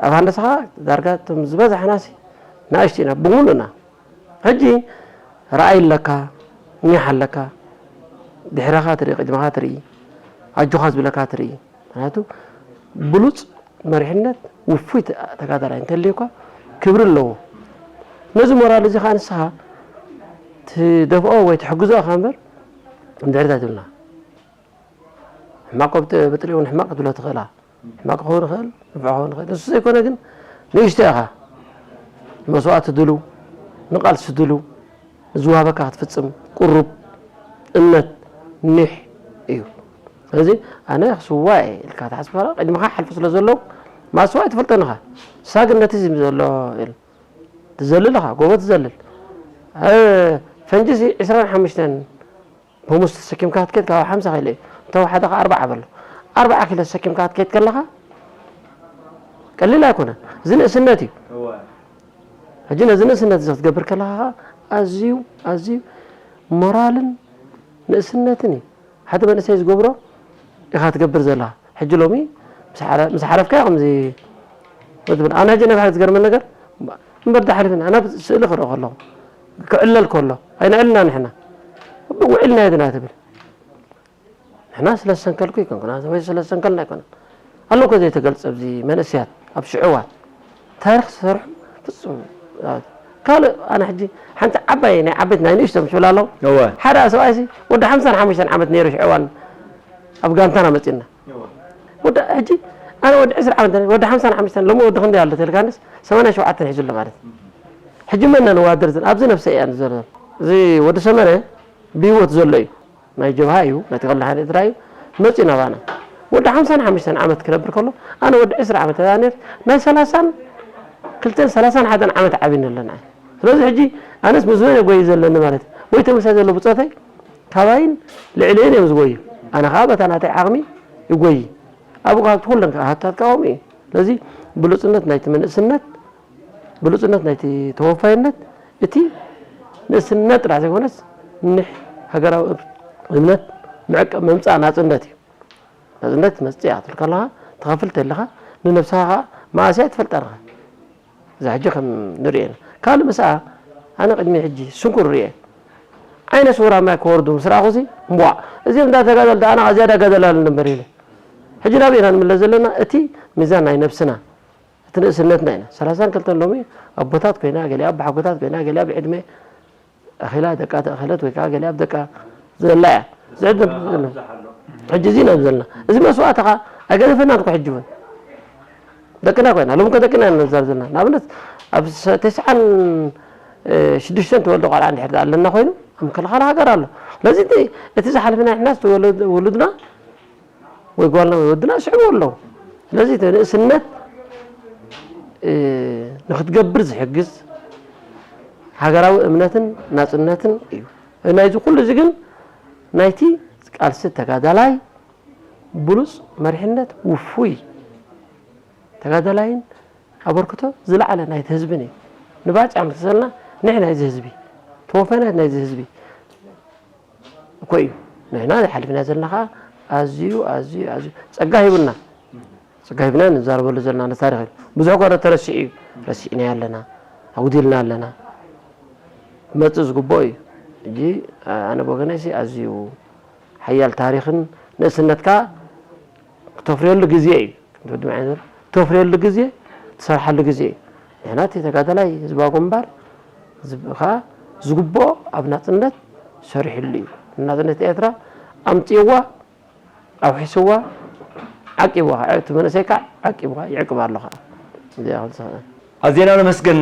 ኣብ ሃንደሳኻ ዳርጋ እቶም ዝበዛሕናሲ ንኣሽቱ ኢና ብምሉእና። ሕጂ ረኣይ ኣለካ፣ ኒሕ ኣለካ፣ ድሕረኻ ትርኢ፣ ቅድመኻ ትርኢ፣ ኣጆኻ ዝብለካ ትርኢ። ምኽንያቱ ብሉጽ መሪሕነት፣ ውፉይ ተ-፣ ተጋዳላይ እንተልዩካ ክብሪ ኣለዎ። ነዚ ሞራል እዚ ኸኣ ንስኻ ትደፍኦ ወይ ትሕግዞ ኢኻ እምበር ንድሕሪት ኣይትብልና። ሕማቕ እኮ ብጥ-፣ ብጥሪኡ እውን ሕማቕ ክትብሎ ትኽእላ። ሕማቕ ክኸውን ይኽእል፣ ንፉዕ ክኸውን ይኽእል። ንሱ ዘይኮነ ግን ንእሽቶ ኢኻ። ንመስዋእቲ ድሉው፣ ንቃልሲ ድሉው፣ ዝወሃበካ ክትፍጽም ቁሩብ፣ እምነት፣ ኒሕ እዩ። ስለዚ ኣነ ክስዋእ እየ ኢልካ ትሓስብ ከላ ቅድሚኻ ሓልፉ ስለ ዘሎ ማስዋእ ኣይትፈልጦን ኢኻ። ንሳ ግን ነቲ እዚ ዘሎ ኢል-፣ ትዘልል ኢኻ፣ ጎቦ ትዘልል። እ፣ ፈንጂሲ ዕስራን ሓሙሽተን ብሙስ ተሰኪምካ ክትከይድ ካብ ሓምሳ ኪሎ እዩ። እንተ ወሓደ ከኣ ኣርብዓ በሎ። ኣርብዓ ኪሎ ተሰኪምካ ክትከይድ ከለኻ ቀሊል ኣይኮነን። እዚ ንእስነት እዩ። እወ። ሕጂ ነዚ ንእስነት እዚ ክትገብር ከለኻ ከኣ ኣዝዩ፣ ኣዝዩ ሞራልን ንእስነትን እዩ። ሓደ መንእሰይ ዝገብሮ ኢኻ ትገብር ዘለኻ። ሕጂ ሎሚ ምስ ሓረ-፣ ምስ ሓለፍካዮ ከምዚ ትብል። ኣነ ሕጂ ነብሓ ዝገርመን ነገር እምበር ዳሕሪት ኣነ ስእሊ ክርኢ ከለኹ ክዕለል ከሎ ኣይነዕልና ንሕና። ውዒልና የድና ትብል። ንሕና ስለ ዝሰንከልኩ ኣይኮንኩን፣ ኣነ ወይ ስለ ዝሰንከልና ኣይኮነን። ኣሎ እኮ ዘይተገልጸ ኣብዚ መንእሰያት ኣብ ሽዑ እዋን ታሪኽ ዝሰርሑ ፍጹም። ካልእ ኣነ ሕጂ ሓንቲ ዓባይ ናይ ዓበይቲ ናይ ንእሽቶ ምስ ብላ ኣለኹ። እወ። ሓደ ሰብኣይሲ ወዲ ሓምሳን ሓሙሽተን ዓመት ነይሩ ሽዑ እዋን ኣብ ጋንታና መጺእና። ወዲ ሕጂ ኣነ ወዲ ዕስራ ዓመት ወዲ ሓምሳን ሓሙሽተን ሎሚ ወዲ ክንደይ ኣሎ ተልካንስ ሰማንያን ሸውዓተን ሒዙ ኣሎ ማለት። ሕጂ መን ነዋድር ዝን ኣብዚ ነፍሰ እያ ንዘሎ። እዚ ወዲ ሰመረ ብህይወት ዘሎ እዩ። ናይ ጀብሃ እዩ፣ ናይ ተቐላሓን ኤርትራ እዩ። መጺኡ ናባና። ወዲ ሓምሳን ሓሙሽተን ዓመት ክነብር ከሎ ኣነ ወዲ ዕስራ ዓመት እያ ነይር ናይ ሰላሳን ክልተን ሰላሳን ሓደን ዓመት ዓብይኒ ኣለና። ስለዚ ሕጂ ኣነስ ምስ መን እየ ጎይ ዘለኒ ማለት እዩ። ወይ ተመሳይ ዘሎ ብጾተይ ካባይን ልዕሊኡን እዮም ዝጎዩ። ኣነ ከዓ በታ ናተይ ዓቕሚ ይጎይ። ኣብኡ ካብ ኩለን ከዓ ሃብታት ከዓ ከምኡ እዩ። ስለዚ ብሉጽነት ናይቲ መንእስነት፣ ብሉጽነት ናይቲ ተወፋይነት፣ እቲ ንእስነት ጥራሕ ዘይኮነስ ንሕ ሃገራዊ እምነት መዕቀብ መምጻእ ናጽነት እዩ። ናጽነት መጽእ ክትብል ከለኻ ትኸፍል ተለኻ ንነብስኻ ከዓ መኣስያ ትፈልጣ ኣለኻ። እዛ ሕጂ ከም ንርእየና። ካልእ ምስኣ ኣነ ቅድሚ ሕጂ ስንኩር ርእየ። ዓይነ ስውራ ማይ ክወርዱ ምስ ረኣኹሲ፣ እምቧእ፣ እዚኦም እንዳ ተጋደልቲ ኣነ ዝያዳ ጋደል ኣለኒ እምበር ኢለ። ሕጂ ናበይ ኢና ንምለስ ዘለና? እቲ ሚዛን ናይ ነብስና፣ እቲ ንእስነትና ኢና። ሰላሳን ክልተን ሎሚ ኣቦታት ኮይና፣ ገሊኣ ኣቦሓጎታት ኮይና፣ ገሊኣ ብዕድመ ኣኺላ ደቃ ተኣኸለት ወይ ከዓ ገሊኣ ኣብ ደቃ ዘላ እያ። ዝዕድም ዘሎ። ሕጂ እዚ ኢና ዘለና። እዚ መስዋእቲ ከዓ ኣይገደፈናን እኮ ሕጂ እውን። ደቅና ኮይና፣ ሎሚ ከ ደቅና ኢና ንዛር ዘለና። ንኣብነት ኣብ ሰ-፣ ተስዓን ሽዱሽተን ተወልደ ቆልዓ እንድሕር ኣለና ኮይኑ፣ ኣብ ምክልኻል ሃገር ኣሎ። ስለዚ እቲ፣ እቲ ዝሓለፈና ንሕና ዝተወለደ ውሉድና ወይ ጓልና ወይ ወድና ስዕቡ ኣለዉ። ስለዚ እቲ ንእስነት፣ እ፣ ንክትገብር ዝሕግዝ ሃገራዊ እምነትን ናጽነትን እዩ። ናይዚ ኩሉ እዚ ግን ናይቲ ቃልሲ ተጋዳላይ ብሉጽ መሪሕነት ውፉይ ተጋዳላይን ኣበርክቶ ዝለዓለ ናይቲ ህዝብን እዩ። ንባጫ ምስ ተሰልና ንሕና ናይዚ ህዝቢ፣ ተወፋይነት ናይዚ ህዝቢ እኮ እዩ። ንሕና ሓሊፍና ዘለና ኸዓ ኣዝዩ፣ ኣዝዩ፣ ኣዝዩ ጸጋ ሂቡና። ጸጋ ሂቡና ንዛረበሉ ዘለና ነቲ ታሪኽ እዩ። ብዙሕ እኳ ተረሲዑ እዩ። ረሲዕናዮ ኣለና፣ ኣጉዲልና ኣለና። ክመጽእ ዝግብኦ እዩ። ሕጂ ኣነ ብወገነይሲ ኣዝዩ ሓያል ታሪኽን ንእስነትካ ክተፍርየሉ ግዜ እዩ። ከምቲ ወዲ መዓይ ዝበሎ፣ ክተፍርየሉ ግዜ፣ ትሰርሓሉ ግዜ እዩ። ንሕና እቲ ተጋዳላይ ህዝባዊ ግንባር ዝብ-፣ ኸኣ ዝግብኦ ኣብ ናጽነት ሰሪሕሉ እዩ። ናጽነት ኤርትራ ኣምጺእዋ፣ ኣውሒስዋ፣ ዓቂብዋ፣ እቲ መንእሰይ ከዓ ዓቂብዋ፣ ይዕቅብ ኣሎ ኸኣ። እዚኣ ክንስሕብ። ኣዜና ነመስግን፣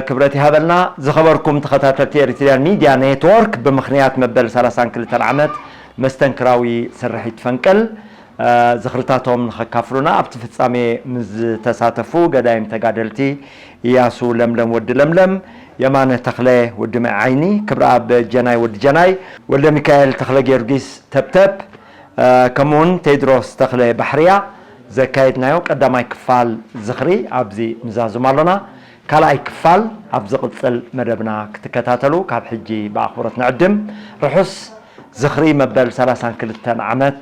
ክብረት ይሃበልና። ዝኸበርኩም ተኸታተልቲ ኤሪትሪያን ሚድያ ኔትወርክ፣ ብምኽንያት መበል ሰላሳን ክልተን ዓመት መስተንክራዊ ስርሒት ፈንቅል፣ ዝኽርታቶም ንኸካፍሉና ኣብቲ ፍጻሜ ምስ ዝተሳተፉ ገዳይም ተጋደልቲ እያሱ ለምለም ወዲ ለምለም፣ የማነ ተኽለ ወዲ መዓይኒ፣ ክብረኣብ ጀናይ ወዲ ጀናይ፣ ወልደ ሚካኤል ተኽለ ጊዮርጊስ ተብተብ፣ ከምኡውን ቴድሮስ ተኽለ ባሕርያ ዘካየድናዮ ቀዳማይ ክፋል ዝኽሪ ኣብዚ ንዛዝም ኣሎና። ካልኣይ ክፋል ኣብ ዝቕጽል መደብና ክትከታተሉ ካብ ሕጂ ብኣኽብሮት ንዕድም። ርሑስ ዝኽሪ መበል ሰላሳን ክልተን ዓመት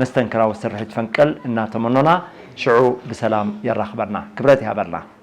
መስተንክራዊ ስርሒት ፈንቅል እናተመኖና፣ ሽዑ ብሰላም የራኽበና። ክብረት ይሃበልና።